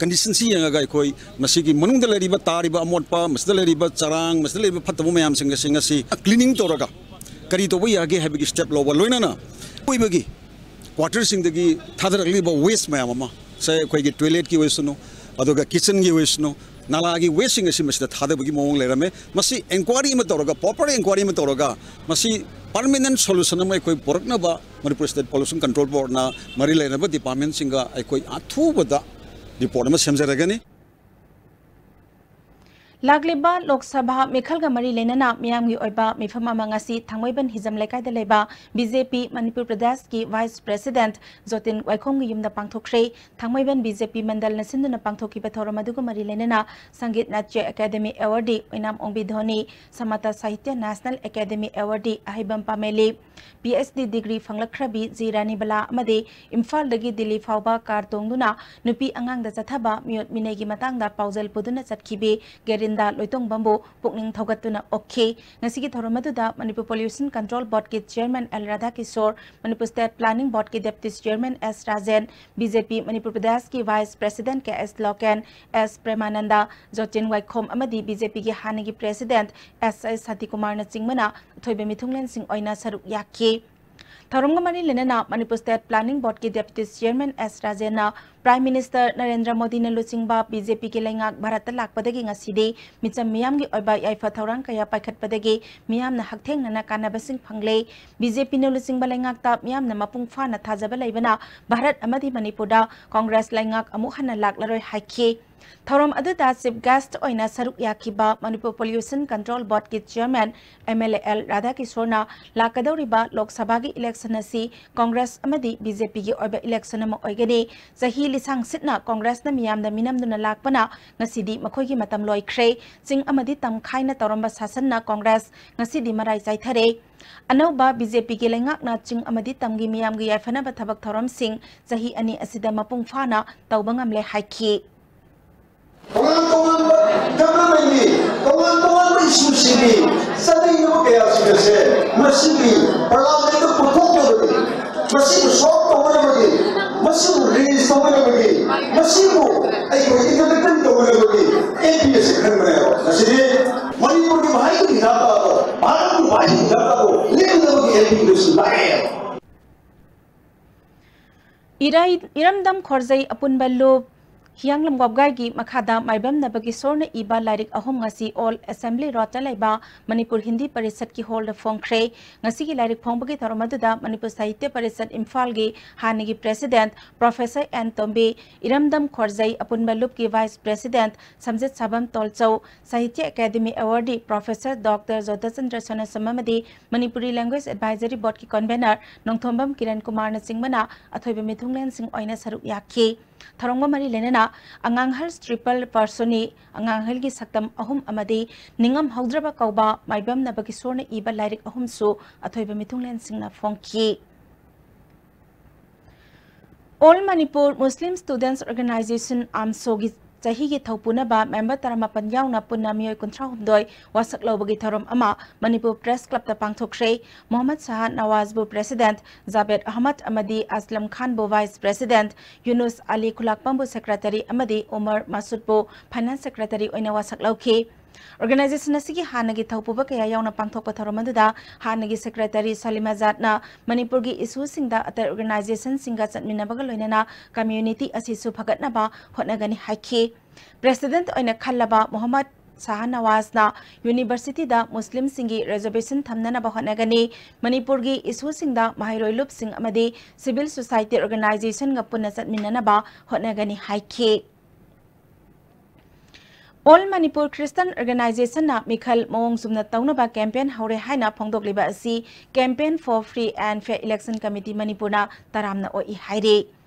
ꯀꯟꯗꯤꯁꯟꯁꯤ ꯌꯦꯡꯉꯒ ꯑꯩꯈꯣꯏ ꯃꯁꯤꯒꯤ ꯃꯅꯨꯡꯗ ꯂꯩꯔꯤꯕ ꯇꯥꯔꯤꯕ ꯑꯃꯣꯠꯄ, ꯃꯁꯤꯗ ꯂꯩꯔꯤꯕ ꯆꯔꯥꯡ, ꯃꯁꯤꯗ ꯂꯩꯔꯤꯕ ꯐꯠꯇꯕ ꯃꯌꯥꯝꯁꯤꯡ ꯑꯁꯤ ꯉꯁꯤ ꯀ꯭ꯂꯤꯅꯤꯡ ꯇꯧꯔꯒ ꯀꯔꯤ ꯇꯧꯕ ꯌꯥꯒꯦ ꯍꯥꯏꯕꯒꯤ ꯁ꯭ꯇꯦꯞ ꯂꯧꯕ, ꯂꯣꯏꯅꯅ ꯑꯀꯣꯏꯕꯒꯤ ꯀ꯭ꯋꯥꯇꯔꯁꯤꯡꯗꯒꯤ ꯊꯥꯗꯔꯛꯂꯤꯕ ꯋꯦꯁ ꯃꯌꯥꯝ ꯑꯃ, ꯁꯦ ꯑꯩꯈꯣꯏꯒꯤ ꯇꯣꯏꯂꯦꯠꯀꯤ ꯋꯦꯁꯅꯣ, ꯑꯗꯨꯒ ꯀꯤꯆꯟꯒꯤ ꯋꯦꯁꯅꯣ, ꯅꯥꯂꯥꯒꯤ ꯋꯦꯁꯁꯤꯡ ꯑꯁꯤ ꯃꯁꯤꯗ ꯊꯥꯗꯕꯒꯤ ꯃꯑꯣꯡ ꯂꯩꯔꯝꯃꯦ꯫ ꯃꯁꯤ ꯏꯟꯀ꯭ꯋꯥꯏꯔꯤ ꯑꯃ ꯇꯧꯔꯒ, ꯄ꯭ꯔꯣꯄꯔ ꯏꯟꯀ꯭ꯋꯥꯏꯔꯤ ꯑꯃ ꯇꯧꯔꯒ, ꯃꯁꯤ ꯄꯔꯃꯅꯦꯟ ꯁꯣꯂꯨꯁꯟ ꯑꯃ ꯑꯩꯈꯣꯏ ꯄꯨꯔꯛꯅꯕ ꯃꯅꯤꯄꯨꯔ ꯁ꯭ꯇꯦꯠ ꯄꯣꯂꯨꯁꯟ ꯀꯟꯇ꯭ꯔꯣꯜ ꯕꯣꯔꯗꯅ ꯃꯔꯤ ꯂꯩꯅꯕ ꯗꯤꯄꯥꯔꯠꯃꯦꯟꯁꯤꯡꯒ ꯑꯩꯈꯣꯏ ꯑꯊꯨꯕꯗ ꯔꯤꯄꯣꯔꯠ ꯑꯃ ꯁꯦꯝꯖꯔꯒꯅꯤ꯫ ꯂꯥꯛꯂꯤꯕ ꯂꯣꯛ ꯁꯚꯥ ꯃꯤꯈꯜꯒ ꯃꯔꯤ ꯂꯩꯅꯅ ꯃꯤꯌꯥꯝꯒꯤ ꯑꯣꯏꯕ ꯃꯤꯐꯝ ꯑꯃ ꯉꯁꯤ ꯊꯥꯡꯃꯩꯕꯟ ꯍꯤꯖꯝ ꯂꯩꯀꯥꯏꯗ ꯂꯩꯕ BJP ꯃꯅꯤꯄꯨꯔ ꯄ꯭ꯔꯗꯦꯁꯀꯤ ꯚꯥꯏꯁ ꯄ꯭ꯔꯦꯁꯤꯗꯦꯟꯠ ꯖꯣꯇꯤꯟ ꯋꯥꯏꯈꯣꯝꯒꯤ ꯌꯨꯝꯗ ꯄꯥꯡꯊꯣꯛꯈ꯭ꯔꯦ꯫ ꯊꯥꯡꯃꯩꯕꯟ BJP ꯃꯟꯗꯜꯅ ꯁꯤꯟꯗꯨꯅ ꯄꯥꯡꯊꯣꯛꯈꯤꯕ ꯊꯧꯔꯝ ꯑꯗꯨꯒ ꯃꯔꯤ ꯂꯩꯅꯅ ꯁꯪꯒꯤꯠ ꯅꯥꯇ꯭ꯌ ꯑꯦꯀꯥꯗꯦꯃꯤ ꯑꯦꯋꯥꯔꯗꯤ ꯑꯣꯏꯅꯥꯝ ꯑꯣꯡꯕꯤ ꯙꯣꯅꯤ, ꯁꯃꯥꯇꯥ ꯁꯥꯍꯤꯇ꯭ꯌ ꯅꯦꯁꯅꯦꯜ ꯑꯦꯀꯥꯗꯦꯃꯤ ꯑꯦꯋꯥꯔꯗꯤ ꯑꯍꯩꯕꯝ ꯄꯥꯃꯦꯂꯤ, PhD ꯗꯤꯒ꯭ꯔꯤ ꯐꯪꯂꯛꯈ꯭ꯔꯕꯤ ꯖꯤ ꯔꯥꯅꯤꯕꯂꯥ ꯑꯃꯗꯤ ꯏꯝꯐꯥꯜꯗꯒꯤ ꯗꯤꯜꯂꯤ ꯐꯥꯎꯕ ꯀꯥꯔ ꯇꯣꯡꯗꯨꯅ ꯅꯨꯄꯤ ꯑꯉꯥꯡꯗ ꯆꯠꯊꯕ ꯃꯤꯑꯣꯠ ꯃꯤꯅꯩꯒꯤ ꯃꯇꯥꯡꯗ ꯄꯥꯎꯖꯦꯜ ꯄꯨꯗꯨꯅ ꯆꯠꯈꯤꯕꯤ ꯒꯦꯔꯤꯟꯗꯥ ꯂꯣꯏꯇꯣꯡꯕꯝꯕꯨ ꯄꯨꯛꯅꯤꯡ ꯊꯧꯒꯠꯇꯨꯅ ꯑꯣꯛꯈꯤ꯫ ꯉꯁꯤꯒꯤ ꯊꯧꯔꯝ ꯑꯗꯨꯗ ꯃꯅꯤꯄꯨꯔ ꯄꯣꯂ꯭ꯌꯨꯁꯟ ꯀꯟꯇ꯭ꯔꯣꯜ ꯕꯣꯔꯗꯀꯤ chairman L Radhakishore, Manipur state planning ꯕꯣꯔꯗꯀꯤ deputy chairman S Rajen, BJP Manipur ꯄ꯭ꯔꯗꯦꯁꯀꯤ vice president K S Loken, S Premananda, Jotin Waikhom ꯑꯃꯗꯤ BJPꯒꯤ ꯍꯥꯟꯅꯒꯤ ꯄ꯭ꯔꯦꯁꯤꯗꯦꯟꯠ ꯑꯦꯁ ꯑꯥꯏ ꯁꯥꯇꯤꯀꯨꯃꯥꯔꯅꯆꯤꯡꯕꯅ ꯑꯊꯣꯏꯕ ꯃꯤꯊꯨꯡꯂꯦꯟꯁꯤꯡ ꯑꯣꯏꯅ ꯁꯔꯨꯛ ꯌꯥꯈꯤ꯫ ꯊꯧꯔꯝꯒ ꯃꯔꯤ ꯂꯩꯅꯅ ꯃꯅꯤꯄꯨꯔ ꯁ꯭ꯇꯦꯠ ꯄ꯭ꯂꯥꯅꯤꯡ ꯕꯣꯔꯗꯀꯤ ꯗꯦꯄ꯭ꯌꯨꯇꯤ ꯆꯤꯌꯔꯃꯦꯟ ꯑꯦꯁ ꯔꯥꯖꯦꯟꯅ ꯄ꯭ꯔꯥꯏꯝ ꯃꯤꯅꯤꯁꯇꯔ ꯅꯔꯦꯟꯗ꯭ꯔ ꯃꯣꯗꯤꯅ ꯂꯨꯆꯤꯡꯕ ꯕꯤ ꯖꯦ ꯄꯤꯒꯤ ꯂꯩꯉꯥꯛ ꯚꯥꯔꯠꯇ ꯂꯥꯛꯄꯗꯒꯤ ꯉꯁꯤꯗꯤ ꯃꯤꯆꯝ ꯃꯤꯌꯥꯝꯒꯤ ꯑꯣꯏꯕ ꯌꯥꯏꯐ ꯊꯧꯔꯥꯡ ꯀꯌꯥ ꯄꯥꯏꯈꯠꯄꯗꯒꯤ ꯃꯤꯌꯥꯝꯅ ꯍꯛꯊꯦꯡꯅꯅ ꯀꯥꯟꯅꯕꯁꯤꯡ ꯐꯪꯂꯦ꯫ ꯕꯤ ꯖꯦ ꯄꯤꯅ ꯂꯨꯆꯤꯡꯕ ꯂꯩꯉꯥꯛꯇ ꯃꯤꯌꯥꯝꯅ ꯃꯄꯨꯡ ꯐꯥꯅ ꯊꯥꯖꯕ ꯂꯩꯕꯅ ꯚꯥꯔꯠ ꯑꯃꯗꯤ ꯃꯅꯤꯄꯨꯔꯗ ꯀꯣꯡꯒ꯭ꯔꯦꯁ ꯂꯩꯉꯥꯛ ꯑꯃꯨꯛ ꯍꯟꯅ ꯂꯥꯛꯂꯔꯣꯏ ꯍꯥꯏꯈꯤ꯫ ꯊꯧꯔꯝ ꯑꯗꯨꯗ ꯆꯤꯐ ꯒꯦꯁ꯭ꯠ ꯑꯣꯏꯅ ꯁꯔꯨꯛ ꯌꯥꯈꯤꯕ ꯃꯅꯤꯄꯨꯔ ꯄꯣꯂ꯭ꯌꯨꯁꯟ ꯀꯟꯇ꯭ꯔꯣꯜ ꯕꯣꯔꯗꯀꯤ chairman M L A L ꯔꯥꯙꯥꯀꯤꯁꯣꯔꯅ ꯂꯥꯛꯀꯗꯧꯔꯤꯕ ꯂꯣꯛ ꯁꯚꯥꯒꯤ ꯏꯂꯦꯛꯁꯟ ꯑꯁꯤ ꯀꯣꯡꯒ꯭ꯔꯦꯁ ꯑꯃꯗꯤ ꯕꯤ ꯖꯦ ꯄꯤꯒꯤ ꯑꯣꯏꯕ ꯏꯂꯦꯛꯁꯟ ꯑꯃ ꯑꯣꯏꯒꯅꯤ꯫ ꯆꯍꯤ ꯂꯤꯁꯥꯡ ꯁꯤꯠꯅ ꯀꯣꯡꯒ꯭ꯔꯦꯁꯅ ꯃꯤꯌꯥꯝꯗ ꯃꯤꯅꯝꯗꯨꯅ ꯂꯥꯛꯄꯅ ꯉꯁꯤꯗꯤ ꯃꯈꯣꯏꯒꯤ ꯃꯇꯝ ꯂꯣꯏꯈ꯭ꯔꯦ꯫ ꯆꯤꯡ ꯑꯃꯗꯤ ꯇꯝ ꯈꯥꯏꯅ ꯇꯧꯔꯝꯕ ꯁꯥꯁꯟꯅ ꯀꯣꯡꯒ꯭ꯔꯦꯁ ꯉꯁꯤꯗꯤ ꯃꯔꯥꯏ ꯆꯥꯏꯊꯔꯦ꯫ ꯑꯅꯧꯕ ꯕꯤ ꯖꯦ ꯄꯤꯒꯤ ꯂꯩꯉꯥꯛꯅ ꯆꯤꯡ ꯑꯃꯗꯤ ꯇꯝꯒꯤ ꯃꯤꯌꯥꯝꯒꯤ ꯌꯥꯏꯐꯅꯕ ꯊꯕꯛ ꯊꯧꯔꯝꯁꯤꯡ ꯆꯍꯤ ꯑꯅꯤ ꯑꯁꯤꯗ ꯃꯄꯨꯡ ꯐꯥꯅ ꯇꯧꯕ ꯉꯝꯂꯦ ꯍꯥꯏꯈꯤ꯫ ꯇꯣꯉꯥꯟ ꯇꯣꯉꯥꯟꯕ ꯒꯚꯔꯟꯃꯦꯟꯒꯤ ꯇꯣꯉꯥꯟ ꯇꯣꯉꯥꯟꯕ ꯏꯁꯨꯁꯤꯡꯒꯤ ꯆꯠꯅꯔꯤꯕ ꯀꯌꯥꯁꯤꯡ ꯑꯁꯦ ꯃꯁꯤꯒꯤ ꯄꯥꯔꯂꯥꯃꯦꯟꯗ ꯄꯨꯊꯣꯛꯅꯕꯒꯤ, ꯃꯁꯤꯕꯨ ꯁꯣꯜꯕ ꯇꯧꯅꯅꯕꯒꯤ, ꯃꯁꯤꯕꯨ ꯔꯤꯂꯤꯖ ꯇꯧꯅꯅꯕꯒꯤ, ꯃꯁꯤꯕꯨ ꯑꯩꯈꯣꯏ ꯏꯟꯇꯔꯇꯦꯟ ꯇꯧꯅꯅꯕꯒꯤ ꯑꯦꯝ ꯄꯤ ꯑꯁꯤ ꯈꯟꯕꯅꯦꯕ꯫ ꯉꯁꯤꯗꯤ ꯃꯅꯤꯄꯨꯔꯒꯤ ꯃꯍꯩꯒꯤ ꯍꯤꯗꯥꯛ ꯂꯥꯛꯑꯕ, ꯚꯥꯔꯠꯀꯤ ꯃꯍꯩꯒꯤ ꯍꯤꯗꯥꯛ ꯂꯥꯛꯑꯕ ꯂꯦꯡꯗꯕꯒꯤ ꯑꯦꯝ ꯄꯤ ꯑꯗꯨꯁꯨ ꯂꯥꯛꯑꯦꯕ꯫ ꯏꯔꯩ-, ꯏꯔꯝꯗꯝ ꯈꯣꯔꯖꯩ ꯑꯄꯨꯟꯕ ꯂꯨꯞ ꯍꯤꯌꯥꯡꯂꯝ ꯋꯥꯕꯒꯥꯏꯒꯤ ꯃꯈꯥꯗ ꯃꯥꯏꯕꯝꯅꯕꯒꯤ ꯁꯣꯔꯅ ꯏꯕ ꯂꯥꯏꯔꯤꯛ ꯑꯍꯨꯝ ꯉꯁꯤ ꯑꯣꯜ ꯑꯦꯁꯦꯝꯕ꯭ꯂꯤ ꯔꯣꯗꯇ ꯂꯩꯕ ꯃꯅꯤꯄꯨꯔ ꯍꯤꯟꯗꯤ ꯄꯔꯤꯁꯠꯀꯤ ꯍꯣꯜꯗ ꯐꯣꯡꯈ꯭ꯔꯦ꯫ ꯉꯁꯤꯒꯤ ꯂꯥꯏꯔꯤꯛ ꯐꯣꯡꯕꯒꯤ ꯊꯧꯔꯝ ꯑꯗꯨꯗ ꯃꯅꯤꯄꯨꯔ ꯁꯥꯍꯤꯇ꯭ꯌ ꯄꯔꯤꯁꯠ ꯏꯝꯐꯥꯜꯒꯤ ꯍꯥꯟꯅꯒꯤ ꯄ꯭ꯔꯦꯁꯤꯗꯦꯟꯠ ꯄ꯭ꯔꯣꯐꯦꯁꯔ ꯑꯦꯟ ꯇꯣꯝꯕꯤ, ꯏꯔꯝꯗꯝ ꯈꯣꯔꯖꯩ ꯑꯄꯨꯟꯕ ꯂꯨꯞꯀꯤ ꯚꯥꯏꯁ ꯄ꯭ꯔꯦꯁꯤꯗꯦꯟꯠ ꯁꯝꯖꯤꯠ ꯁꯥꯕꯝ ꯇꯣꯜꯆꯧ, ꯁꯥꯍꯤꯇ꯭ꯌ ꯑꯦꯀꯥꯗꯦꯃꯤ ꯑꯦꯋꯥꯔꯗꯤ ꯄ꯭ꯔꯣꯐꯦꯁꯔ ꯗꯣꯛꯇꯔ ꯖꯣꯙꯆꯟꯗ꯭ꯔ ꯁꯣꯅꯥꯁꯝ ꯑꯃꯗꯤ ꯃꯅꯤꯄꯨꯔꯤ ꯂꯦꯡꯒ꯭ꯋꯦꯖ ꯑꯦꯗꯚꯥꯏꯖꯔꯤ ꯕꯣꯔꯗꯀꯤ ꯀꯟꯚꯦꯅꯔ ꯅꯣꯡꯊꯣꯝꯕꯝ ꯀꯤꯔꯟ ꯀꯨꯃꯥꯔꯅꯆꯤꯡꯕꯅ ꯑꯊꯣꯏꯕ ꯃꯤꯊꯨꯡꯂꯦꯟꯁꯤꯡ ꯑꯣꯏꯅ ꯁꯔꯨꯛ ꯌꯥꯈꯤ꯫ ꯊꯧꯔꯝꯒ ꯃꯔꯤ ꯂꯩꯅꯅ ꯑꯉꯥꯡꯍꯜ ꯇ꯭ꯔꯤꯄꯜ ꯄꯔꯁꯣꯅꯤ, ꯑꯉꯥꯡꯍꯜꯒꯤ ꯁꯛꯇꯝ ꯑꯍꯨꯝ ꯑꯃꯗꯤ ꯅꯤꯡꯉꯝ ꯍꯧꯗ꯭ꯔꯕ ꯀꯧꯕ ꯃꯥꯏꯕꯝꯅꯕꯒꯤ ꯁꯣꯔꯅ ꯏꯕ ꯂꯥꯏꯔꯤꯛ ꯑꯍꯨꯝꯁꯨ ꯑꯊꯣꯏꯕ ꯃꯤꯊꯨꯡꯂꯦꯟꯁꯤꯡꯅ ꯐꯣꯡꯈꯤ꯫ ꯑꯣꯜ ꯃꯅꯤꯄꯨꯔ ꯃꯨꯁꯂꯤꯝ ꯁ꯭ꯇꯨꯗꯦꯟꯠꯁ ꯑꯣꯔꯒꯅꯥꯏꯖꯦꯁꯟ, ꯑꯥꯝꯁꯣꯒꯤ ꯆꯍꯤꯒꯤ ꯊꯧꯄꯨꯅꯕ ꯃꯦꯝꯕꯔ ꯇꯔꯥꯃꯥꯄꯟ ꯌꯥꯎꯅ ꯄꯨꯟꯅ ꯃꯤꯑꯣꯏ ꯀꯨꯟꯊ꯭ꯔꯥꯍꯨꯝꯗꯣꯏ ꯋꯥꯁꯛ ꯂꯧꯕꯒꯤ ꯊꯧꯔꯝ ꯑꯃ ꯃꯅꯤꯄꯨꯔ ꯄ꯭ꯔꯦꯁ ꯀ꯭ꯂꯕꯇ ꯄꯥꯡꯊꯣꯛꯈ꯭ꯔꯦ꯫ ꯃꯣꯍꯝꯃꯗ ꯁꯥꯍ ꯅꯋꯥꯖꯕꯨ ꯄ꯭ꯔꯦꯁꯤꯗꯦꯟꯠ, ꯖꯥꯕꯦꯗ ꯑꯍꯃꯗ ꯑꯃꯗꯤ ꯑꯁꯂꯝ ꯈꯥꯟꯕꯨ ꯚꯥꯏꯁ ꯄ꯭ꯔꯦꯁꯤꯗꯦꯟꯠ, ꯌꯨꯅꯨꯁ ꯑꯂꯤ ꯈꯨꯂꯥꯛꯄꯝꯕꯨ ꯁꯦꯀ꯭ꯔꯦꯇꯔꯤ ꯑꯃꯗꯤ ꯎꯃꯔ ꯃꯁꯨꯗꯄꯨ ꯐꯥꯏꯅꯥꯟꯁ ꯁꯦꯀ꯭ꯔꯦꯇꯔꯤ ꯑꯣꯏꯅ ꯋꯥꯁꯛ ꯂꯧꯈꯤ꯫ Organization ꯑꯁꯤꯒꯤ ꯍꯥꯟꯅꯒꯤ ꯊꯧꯄꯨꯕ ꯀꯌꯥ ꯌꯥꯎꯅ ꯄꯥꯡꯊꯣꯛꯄ ꯊꯧꯔꯝ ꯑꯗꯨꯗ ꯍꯥꯟꯅꯒꯤ Secretary ꯁꯂꯤꯝ ꯑꯖꯥꯗꯅ ꯃꯅꯤꯄꯨꯔꯒꯤ issue ꯁꯤꯡꯗ ꯑꯇꯩ organization ꯁꯤꯡꯒ ꯆꯠꯃꯤꯟꯅꯕꯒ ꯂꯣꯏꯅꯅ community ꯑꯁꯤꯁꯨ ꯐꯒꯠꯅꯕ ꯍꯣꯠꯅꯒꯅꯤ ꯍꯥꯏꯈꯤ꯫ President ꯑꯣꯏꯅ ꯈꯜꯂꯕ ꯃꯣꯍꯝꯃꯗ ꯁꯥꯍꯅꯋꯥꯖꯅ University ꯗ Muslim ꯁꯤꯡꯒꯤ reservation ꯊꯝꯅꯅꯕ ꯍꯣꯠꯅꯒꯅꯤ, ꯃꯅꯤꯄꯨꯔꯒꯤ issue ꯁꯤꯡꯗ ꯃꯍꯩꯔꯣꯏ ꯂꯨꯞꯁꯤꯡ ꯑꯃꯗꯤ civil society organization ꯒ ꯄꯨꯟꯅ ꯆꯠꯃꯤꯟꯅꯅꯕ ꯍꯣꯠꯅꯒꯅꯤ ꯍꯥꯏꯈꯤ꯫ All Manipur Christian Organization ꯅ ꯃꯤꯈꯜ ꯃꯑꯣꯡ ꯆꯨꯝꯅ ꯇꯧꯅꯕ campaign ꯍꯧꯔꯦ ꯍꯥꯏꯅ ꯐꯣꯡꯗꯣꯛꯂꯤꯕ ꯑꯁꯤ Campaign for Free and Fair Election Committee ꯃꯅꯤꯄꯨꯔꯅ ꯇꯔꯥꯝꯅ ꯑꯣꯛꯏ ꯍꯥꯏꯔꯤ꯫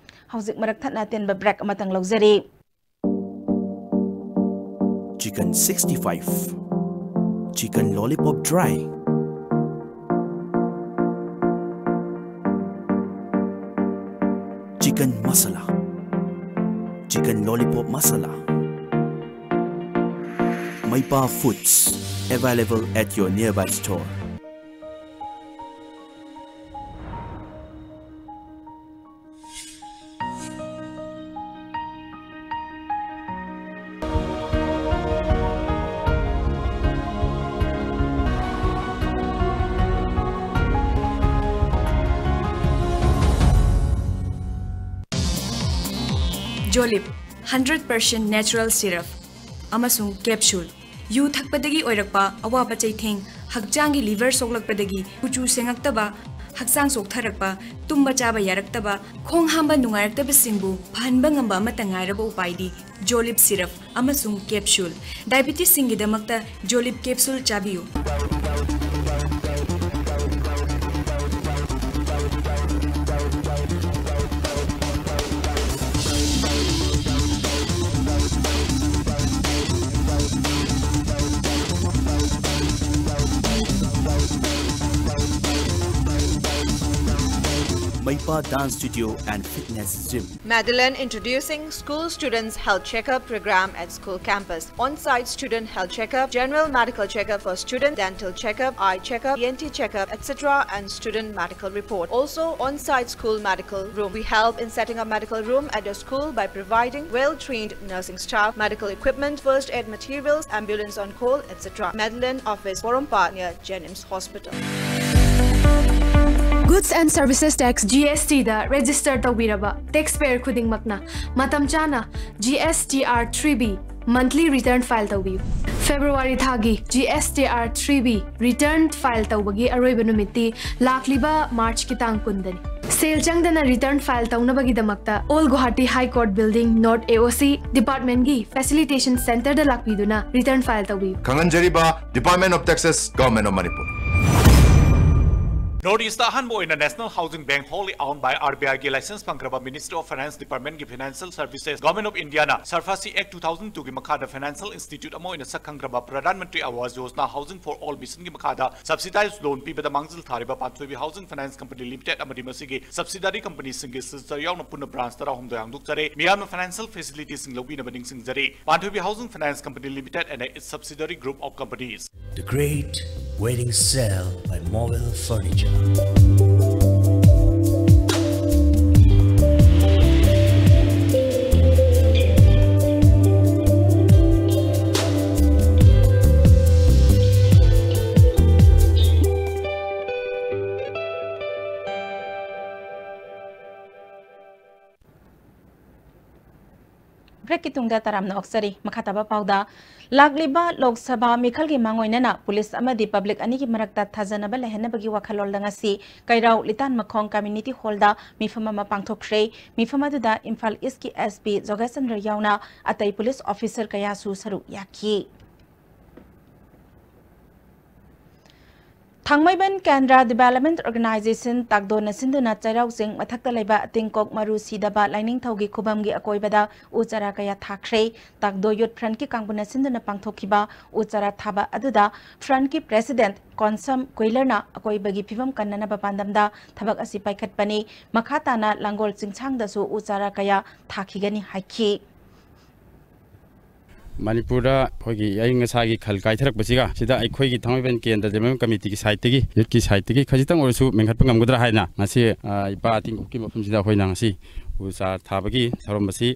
ꯍꯧꯖꯤꯛ ꯃꯔꯛ ꯊꯠꯅ ꯑꯇꯦꯟꯕ break ꯑꯃꯇꯪ ꯂꯧꯖꯔꯤ꯫ Chicken sixty-five, chicken lollipop dry, chicken masala, chicken lollipop masala. Maipa Foods, available at your nearby store. Jolib, hundred percent natural syrup ꯑꯃꯁꯨꯡ capsule꯫ ꯌꯨ ꯊꯛꯄꯗꯒꯤ ꯑꯣꯏꯔꯛꯄ ꯑꯋꯥꯕ ꯆꯩꯊꯦꯡ, ꯍꯛꯆꯥꯡꯒꯤ liver ꯁꯣꯛꯂꯛꯄꯗꯒꯤ ꯀꯨꯆꯨ ꯁꯦꯡꯉꯛꯇꯕ, ꯍꯛꯆꯥꯡ ꯆꯣꯛꯊꯔꯛꯄ, ꯇꯨꯝꯕ ꯆꯥꯕ ꯌꯥꯔꯛꯇꯕ, ꯈꯣꯡ ꯍꯥꯝꯕ ꯅꯨꯡꯉꯥꯏꯔꯛꯇꯕꯁꯤꯡꯕꯨ ꯐꯍꯟꯕ ꯉꯝꯕ ꯑꯃꯠꯇ ꯉꯥꯏꯔꯕ ꯎꯄꯥꯏꯗꯤ Jolib syrup ꯑꯃꯁꯨꯡ capsule꯫ Diabetes ꯁꯤꯡꯒꯤꯗꯃꯛꯇ Jolib capsule ꯆꯥꯕꯤꯌꯨ꯫ Maipa Spa, dance studio and fitness gym. Madeline introducing school students health checkup program at school campus. On-site student health checkup, general medical checkup for student, dental checkup, eye checkup, E N T checkup, et cetera, and student medical report. Also, on-site school medical room. We help in setting up medical room at your school by providing well-trained nursing staff, medical equipment, first aid materials, ambulance on call, et cetera. Madeline office, Porompat near Jennings Hospital. Goods and Services Tax, G S T the register ꯇꯧꯕꯤꯔꯕ taxpayer ꯈꯨꯗꯤꯡꯃꯛꯅ ꯃꯇꯝ ꯆꯥꯅ G S T R three B monthly return file ꯇꯧꯕꯤꯌꯨ꯫ February ꯊꯥꯒꯤ G S T R three B return file ꯇꯧꯕꯒꯤ ꯑꯔꯣꯏꯕ ꯅꯨꯃꯤꯠꯇꯤ ꯂꯥꯛꯂꯤꯕ March ꯀꯤ ꯇꯥꯡ ꯀꯨꯟꯗꯅꯤ꯫ ꯁꯦꯜ ꯆꯪꯗꯅ return file ꯇꯧꯅꯕꯒꯤꯗꯃꯛꯇ Old Guwahati High Court Building, North A O C department ꯀꯤ facilitation center ꯗ ꯂꯥꯛꯄꯤꯗꯨꯅ return file ꯇꯧꯕꯤꯌꯨ꯫ ꯈꯪꯍꯟꯖꯔꯤꯕ Department of Taxes, Government of Manipur꯫ North East ꯇ ꯑꯍꯥꯟꯕ ꯑꯣꯏꯅ National Housing Bank, wholly owned by R B I ꯒꯤ license ꯐꯪꯈ꯭ꯔꯕ Ministry of Finance department ꯀꯤ Financial Services, Government of India ꯅ SARFAESI Act two thousand two ꯒꯤ ꯃꯈꯥꯗ financial institute ꯑꯃ ꯑꯣꯏꯅ ꯁꯛ ꯈꯪꯈ꯭ꯔꯕ Pradhan Mantri Awas Yojana Housing for All mission ꯒꯤ ꯃꯈꯥꯗ subsidized loan ꯄꯤꯕꯗ ꯃꯥꯡꯖꯤꯜ ꯊꯥꯔꯤꯕ ꯄꯥꯟꯊꯣꯏꯕꯤ Housing Finance Company Limited ꯑꯃꯗꯤ ꯃꯁꯤꯒꯤ subsidiary company ꯁꯤꯡꯒꯤ signature ꯌꯥꯎꯅ ꯄꯨꯟꯅ branch ꯇꯔꯥꯍꯨꯝꯗꯣꯏ ꯍꯥꯡꯗꯣꯛꯆꯔꯦ꯫ ꯃꯤꯌꯥꯝꯅ financial facility ꯁꯤꯡ ꯂꯧꯕꯤꯅꯕ ꯅꯤꯡꯁꯤꯡꯖꯔꯤ꯫ Panthoibi Housing Finance Company Limited and its subsidiary group of companies. The Great Wedding Sale by Mobile Furniture. Break ꯀꯤ ꯇꯨꯡꯗ ꯇꯔꯥꯝꯅ ꯑꯣꯛꯆꯔꯤ꯫ ꯃꯈꯥ ꯇꯥꯕ ꯄꯥꯎꯗ, ꯂꯥꯛꯂꯤꯕ ꯂꯣꯛ ꯁꯚꯥ ꯃꯤꯈꯜꯒꯤ ꯃꯥꯡꯑꯣꯏꯅꯅ ꯄꯨꯂꯤꯁ ꯑꯃꯗꯤ public ꯑꯅꯤꯒꯤ ꯃꯔꯛꯇ ꯊꯥꯖꯅꯕ ꯂꯩꯍꯟꯅꯕꯒꯤ ꯋꯥꯈꯜꯂꯣꯟꯗ ꯉꯁꯤ ꯀꯩꯔꯥꯎ ꯂꯤꯇꯥꯟꯃꯈꯣꯡ Community Hall ꯗ ꯃꯤꯐꯝ ꯑꯃ ꯄꯥꯡꯊꯣꯛꯈ꯭ꯔꯦ꯫ ꯃꯤꯐꯝ ꯑꯗꯨꯗ ꯏꯝꯐꯥꯜ East ꯀꯤ S P ꯖꯣꯒꯦꯁ ꯆꯟꯗ꯭ꯔ ꯌꯥꯎꯅ ꯑꯇꯩ ꯄꯨꯂꯤꯁ officer ꯀꯌꯥꯁꯨ ꯁꯔꯨꯛ ꯌꯥꯈꯤ꯫ ꯊꯥꯡꯃꯩꯕꯟ ꯀꯦꯟꯗ꯭ꯔ ꯗꯤꯚꯦꯂꯞꯃꯦꯟ ꯑꯣꯔꯒꯅꯥꯏꯖꯦꯁꯟ ꯇꯥꯛꯗꯣꯅ ꯁꯤꯟꯗꯨꯅ ꯆꯩꯔꯥꯎ ꯆꯤꯡ ꯃꯊꯛꯇ ꯂꯩꯕ ꯇꯤꯡꯀꯣꯛ ꯃꯔꯨ ꯁꯤꯗꯕ ꯂꯥꯏꯅꯤꯡꯊꯧꯒꯤ ꯈꯨꯕꯝꯒꯤ ꯑꯀꯣꯏꯕꯗ ꯎ ꯆꯥꯔꯥ ꯀꯌꯥ ꯊꯥꯈ꯭ꯔꯦ꯫ ꯇꯥꯛꯗꯣ ꯌꯨꯠ ꯐ꯭ꯔꯟꯠꯀꯤ ꯀꯥꯡꯕꯨꯅ ꯁꯤꯟꯗꯨꯅ ꯄꯥꯡꯊꯣꯛꯈꯤꯕ ꯎ ꯆꯥꯔꯥ ꯊꯥꯕ ꯑꯗꯨꯗ ꯐ꯭ꯔꯟꯠꯀꯤ ꯄ꯭ꯔꯦꯁꯤꯗꯦꯟꯠ ꯀꯣꯟꯁꯝ ꯀꯨꯏꯂꯔꯅ ꯑꯀꯣꯏꯕꯒꯤ ꯐꯤꯕꯝ ꯀꯟꯅꯅꯕ ꯄꯥꯟꯗꯝꯗ ꯊꯕꯛ ꯑꯁꯤ ꯄꯥꯏꯈꯠꯄꯅꯤ꯫ ꯃꯈꯥ ꯇꯥꯅ ꯂꯥꯡꯒꯣꯜ ꯆꯤꯡꯁꯥꯡꯗꯁꯨ ꯎ ꯆꯥꯔꯥ ꯀꯌꯥ ꯊꯥꯈꯤꯒꯅꯤ ꯍꯥꯏꯈꯤ꯫ ꯃꯅꯤꯄꯨꯔꯗ ꯑꯩꯈꯣꯏꯒꯤ ꯑꯏꯪ ꯑꯁꯥꯒꯤ ꯈꯜ ꯀꯥꯏꯊꯔꯛꯄꯁꯤꯒ ꯁꯤꯗ ꯑꯩꯈꯣꯏꯒꯤ ꯊꯥꯡꯃꯩꯕꯟ ꯀꯦꯟꯗ꯭ꯔ ꯗꯤꯚꯦꯂꯞꯃꯦꯟ ꯀꯃꯤꯇꯤꯒꯤ ꯁꯥꯏꯠꯇꯒꯤ, ꯌꯨꯠꯀꯤ ꯁꯥꯏꯠꯇꯒꯤ ꯈꯖꯤꯛꯇꯪ ꯑꯣꯏꯔꯁꯨ ꯃꯦꯟꯈꯠꯄ ꯉꯝꯒꯗ꯭ꯔꯥ ꯍꯥꯏꯅ ꯉꯁꯤ, ꯑ, ꯏꯄꯥ ꯇꯤꯡꯀꯣꯛꯀꯤ ꯃꯐꯝꯁꯤꯗ ꯑꯩꯈꯣꯏꯅ ꯉꯁꯤ ꯎ ꯆꯥꯔ ꯊꯥꯕꯒꯤ ꯊꯧꯔꯝ ꯑꯁꯤ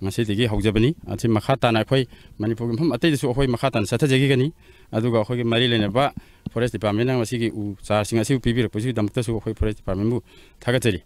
ꯉꯁꯤꯗꯒꯤ ꯍꯧꯖꯕꯅꯤ꯫ ꯑꯁꯤ ꯃꯈꯥ ꯇꯥꯅ ꯑꯩꯈꯣꯏ ꯃꯅꯤꯄꯨꯔꯒꯤ ꯃꯐꯝ ꯑꯇꯩꯗꯁꯨ ꯑꯩꯈꯣꯏ ꯃꯈꯥ ꯇꯥꯅ ꯆꯠꯊꯖꯈꯤꯒꯅꯤ꯫ ꯑꯗꯨꯒ ꯑꯩꯈꯣꯏꯒꯤ ꯃꯔꯤ ꯂꯩꯅꯕ ꯐꯣꯔꯦꯁ ꯗꯤꯄꯥꯔꯠꯃꯦꯟꯅ ꯃꯁꯤꯒꯤ ꯎ ꯆꯥꯔꯁꯤꯡ ꯑꯁꯤꯕꯨ ꯄꯤꯕꯤꯔꯛꯄꯁꯤꯒꯤꯗꯃꯛꯇꯁꯨ ꯑꯩꯈꯣꯏ ꯐꯣꯔꯦꯁ ꯗꯤꯄꯥꯔꯠꯃꯦꯟꯕꯨ ꯊꯥꯒꯠꯆꯔꯤ꯫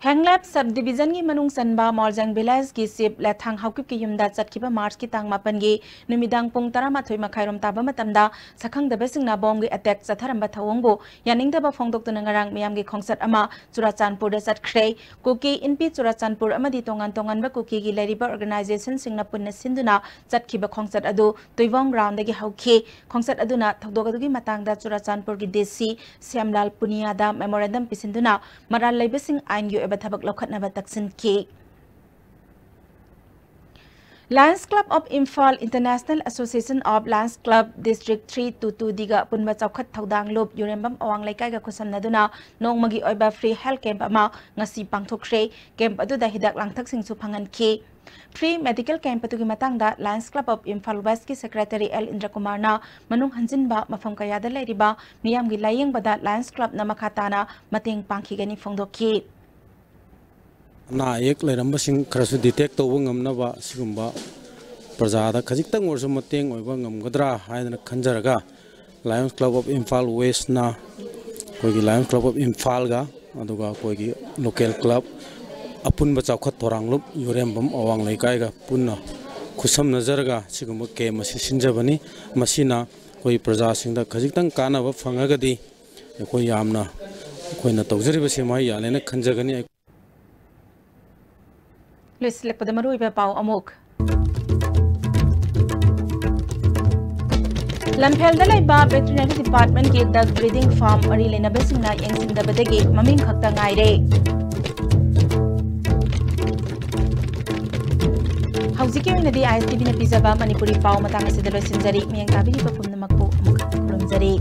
ꯍꯦꯡꯂꯦꯞ ꯁꯕ ꯗꯤꯚꯤꯖꯟꯒꯤ ꯃꯅꯨꯡ ꯆꯟꯕ ꯃꯣꯔꯖꯪ ꯚꯤꯂꯦꯖꯀꯤ ꯆꯤꯞ ꯂꯦꯊꯥꯡ ꯍꯥꯎꯀꯤꯞꯀꯤ ꯌꯨꯝꯗ ꯆꯠꯈꯤꯕ ꯃꯥꯔꯆꯀꯤ ꯇꯥꯡ ꯃꯥꯄꯟꯒꯤ ꯅꯨꯃꯤꯗꯥꯡ ꯄꯨꯡ ꯇꯔꯥꯃꯥꯊꯣꯏ ꯃꯈꯥꯏꯔꯣꯝ ꯇꯥꯕ ꯃꯇꯝꯗ ꯁꯛꯈꯪꯗꯕꯁꯤꯡꯅ ꯕꯣꯝꯒꯤ ꯑꯦꯇꯦꯛ ꯆꯠꯊꯔꯝꯕ ꯊꯧꯑꯣꯡꯕꯨ ꯌꯥꯅꯤꯡꯗꯕ ꯐꯣꯡꯗꯣꯛꯇꯨꯅ ꯉꯔꯥꯡ ꯃꯤꯌꯥꯝꯒꯤ ꯈꯣꯡꯆꯠ ꯑꯃ ꯆꯨꯔꯥꯆꯥꯟꯄꯨꯔꯗ ꯆꯠꯈ꯭ꯔꯦ꯫ ꯀꯨꯀꯤ ꯏꯟꯄꯤ ꯆꯨꯔꯥꯆꯥꯟꯄꯨꯔ ꯑꯃꯗꯤ ꯇꯣꯉꯥꯟ ꯇꯣꯉꯥꯟꯕ ꯀꯨꯀꯤꯒꯤ ꯂꯩꯔꯤꯕ ꯑꯣꯔꯒꯅꯥꯏꯖꯦꯁꯟꯁꯤꯡꯅ ꯄꯨꯟꯅ ꯁꯤꯟꯗꯨꯅ ꯆꯠꯈꯤꯕ ꯈꯣꯡꯆꯠ ꯑꯗꯨ ꯇꯨꯏꯋꯣꯡ ꯒ꯭ꯔꯥꯎꯟꯗꯒꯤ ꯍꯧꯈꯤ꯫ ꯈꯣꯡꯆꯠ ꯑꯗꯨꯅ ꯊꯧꯗꯣꯛ ꯑꯗꯨꯒꯤ ꯃꯇꯥꯡꯗ ꯆꯨꯔꯥꯆꯥꯟꯄꯨꯔꯒꯤ ꯗꯤ ꯁꯤ ꯁ꯭ꯌꯥꯝꯂꯥꯜ ꯄꯨꯅꯤꯌꯥꯗ ꯃꯦꯃꯣꯔꯦꯟꯗꯝ ꯄꯤꯁꯤꯟꯗꯨꯅ ꯃꯔꯥꯜ ꯂꯩꯕꯁꯤꯡ ꯑꯥꯏꯟꯒꯤ ꯑꯣꯏꯕ ꯊꯕꯛ ꯂꯧꯈꯠꯅꯕ ꯇꯛꯁꯤꯟꯈꯤ꯫ Lions Club of Imphal, International Association of Lions Club, District three two two D ꯒ ꯑꯄꯨꯟꯕ ꯆꯥꯎꯈꯠ ꯊꯧꯗꯥꯡ ꯂꯨꯞ ꯌꯨꯔꯦꯝꯕꯝ ꯑꯋꯥꯡ ꯂꯩꯀꯥꯏꯒ ꯈꯨꯠꯁꯝꯅꯗꯨꯅ ꯅꯣꯡꯃꯒꯤ ꯑꯣꯏꯕ ꯐ꯭ꯔꯤ ꯍꯦꯜꯊ ꯀꯦꯝꯞ ꯑꯃ ꯉꯁꯤ ꯄꯥꯡꯊꯣꯛꯈ꯭ꯔꯦ꯫ ꯀꯦꯝꯞ ꯑꯗꯨꯗ ꯍꯤꯗꯥꯛ ꯂꯥꯡꯊꯛꯁꯤꯡꯁꯨ ꯐꯪꯍꯟꯈꯤ꯫ ꯐ꯭ꯔꯤ ꯃꯦꯗꯤꯀꯦꯜ ꯀꯦꯝꯞ ꯑꯗꯨꯒꯤ ꯃꯇꯥꯡꯗ Lions Club of Imphal West ꯀꯤ ꯁꯦꯀ꯭ꯔꯦꯇꯔꯤ ꯑꯦꯜ ꯏꯟꯗ꯭ꯔꯀꯨꯃꯥꯔꯅ ꯃꯅꯨꯡ ꯍꯟꯖꯤꯟꯕ ꯃꯐꯝ ꯀꯌꯥꯗ ꯂꯩꯔꯤꯕ ꯃꯤꯌꯥꯝꯒꯤ ꯂꯥꯌꯦꯡꯕꯗ Lions Club ꯅ ꯃꯈꯥ ꯇꯥꯅ ꯃꯇꯦꯡ ꯄꯥꯡꯈꯤꯒꯅꯤ ꯐꯣꯡꯗꯣꯛꯈꯤ꯫ ꯑꯅꯥ ꯑꯌꯦꯛ ꯂꯩꯔꯝꯕꯁꯤꯡ ꯈꯔꯁꯨ detect ꯇꯧꯕ ꯉꯝꯅꯕ ꯑꯁꯤꯒꯨꯝꯕ ꯄ꯭ꯔꯖꯥꯗ ꯈꯖꯤꯛꯇꯪ ꯑꯣꯏꯔꯁꯨ ꯃꯇꯦꯡ ꯑꯣꯏꯕ ꯉꯝꯒꯗ꯭ꯔꯥ ꯍꯥꯏꯗꯅ ꯈꯟꯖꯔꯒ Lions Club of Imphal West ꯅ ꯑꯩꯈꯣꯏꯒꯤ Lions Club of Imphal ꯒ ꯑꯗꯨꯒ ꯑꯩꯈꯣꯏꯒꯤ local club ꯑꯄꯨꯟꯕ ꯆꯥꯎꯈꯠ ꯊꯧꯔꯥꯡ ꯂꯨꯞ ꯌꯨꯔꯦꯝꯕꯝ ꯑꯋꯥꯡ ꯂꯩꯀꯥꯏꯒ ꯄꯨꯟꯅ ꯈꯨꯠꯁꯝꯅꯖꯔꯒ ꯁꯤꯒꯨꯝꯕ ꯀꯦꯝꯞ ꯑꯁꯤ ꯁꯤꯟꯖꯕꯅꯤ꯫ ꯃꯁꯤꯅ ꯑꯩꯈꯣꯏ ꯄ꯭ꯔꯖꯥꯁꯤꯡꯗ ꯈꯖꯤꯛꯇꯪ ꯀꯥꯟꯅꯕ ꯐꯪꯉꯒꯗꯤ ꯑꯩꯈꯣꯏ ꯌꯥꯝꯅ, ꯑꯩꯈꯣꯏꯅ ꯇꯧꯖꯔꯤꯕꯁꯤ ꯃꯍꯩ ꯌꯥꯜꯂꯦꯅ ꯈꯟꯖꯒꯅꯤ꯫ ꯂꯣꯏꯁꯤꯜꯂꯛꯄꯗ ꯃꯔꯨꯑꯣꯏꯕ ꯄꯥꯎ ꯑꯃꯨꯛ꯫ ꯂꯝꯐꯦꯜꯗ ꯂꯩꯕ ꯚꯦꯇꯤꯅꯔꯤ ꯗꯤꯄꯥꯔꯠꯃꯦꯟꯒꯤ ꯗꯛ ꯕ꯭ꯔꯤꯗꯤꯡ ꯐꯥꯔꯝ ꯃꯔꯤ ꯂꯩꯅꯕꯁꯤꯡꯅ ꯌꯦꯡꯁꯤꯟꯗꯕꯗꯒꯤ ꯃꯃꯤꯡ ꯈꯛꯇ ꯉꯥꯏꯔꯦ꯫ ꯍꯧꯖꯤꯛꯀꯤ ꯑꯣꯏꯅꯗꯤ ISTVꯅ ꯄꯤꯖꯕ ꯃꯅꯤꯄꯨꯔꯤ ꯄꯥꯎ ꯃꯇꯥꯡ ꯑꯁꯤꯗ ꯂꯣꯏꯁꯤꯟꯖꯔꯤ꯫ ꯃꯤꯠꯌꯦꯡ ꯇꯥꯕꯤꯔꯤꯕ ꯄꯨꯝꯅꯃꯛꯄꯨ ꯑꯃꯨꯛ ꯍꯟꯅ ꯈꯨꯔꯨꯝꯖꯔꯤ꯫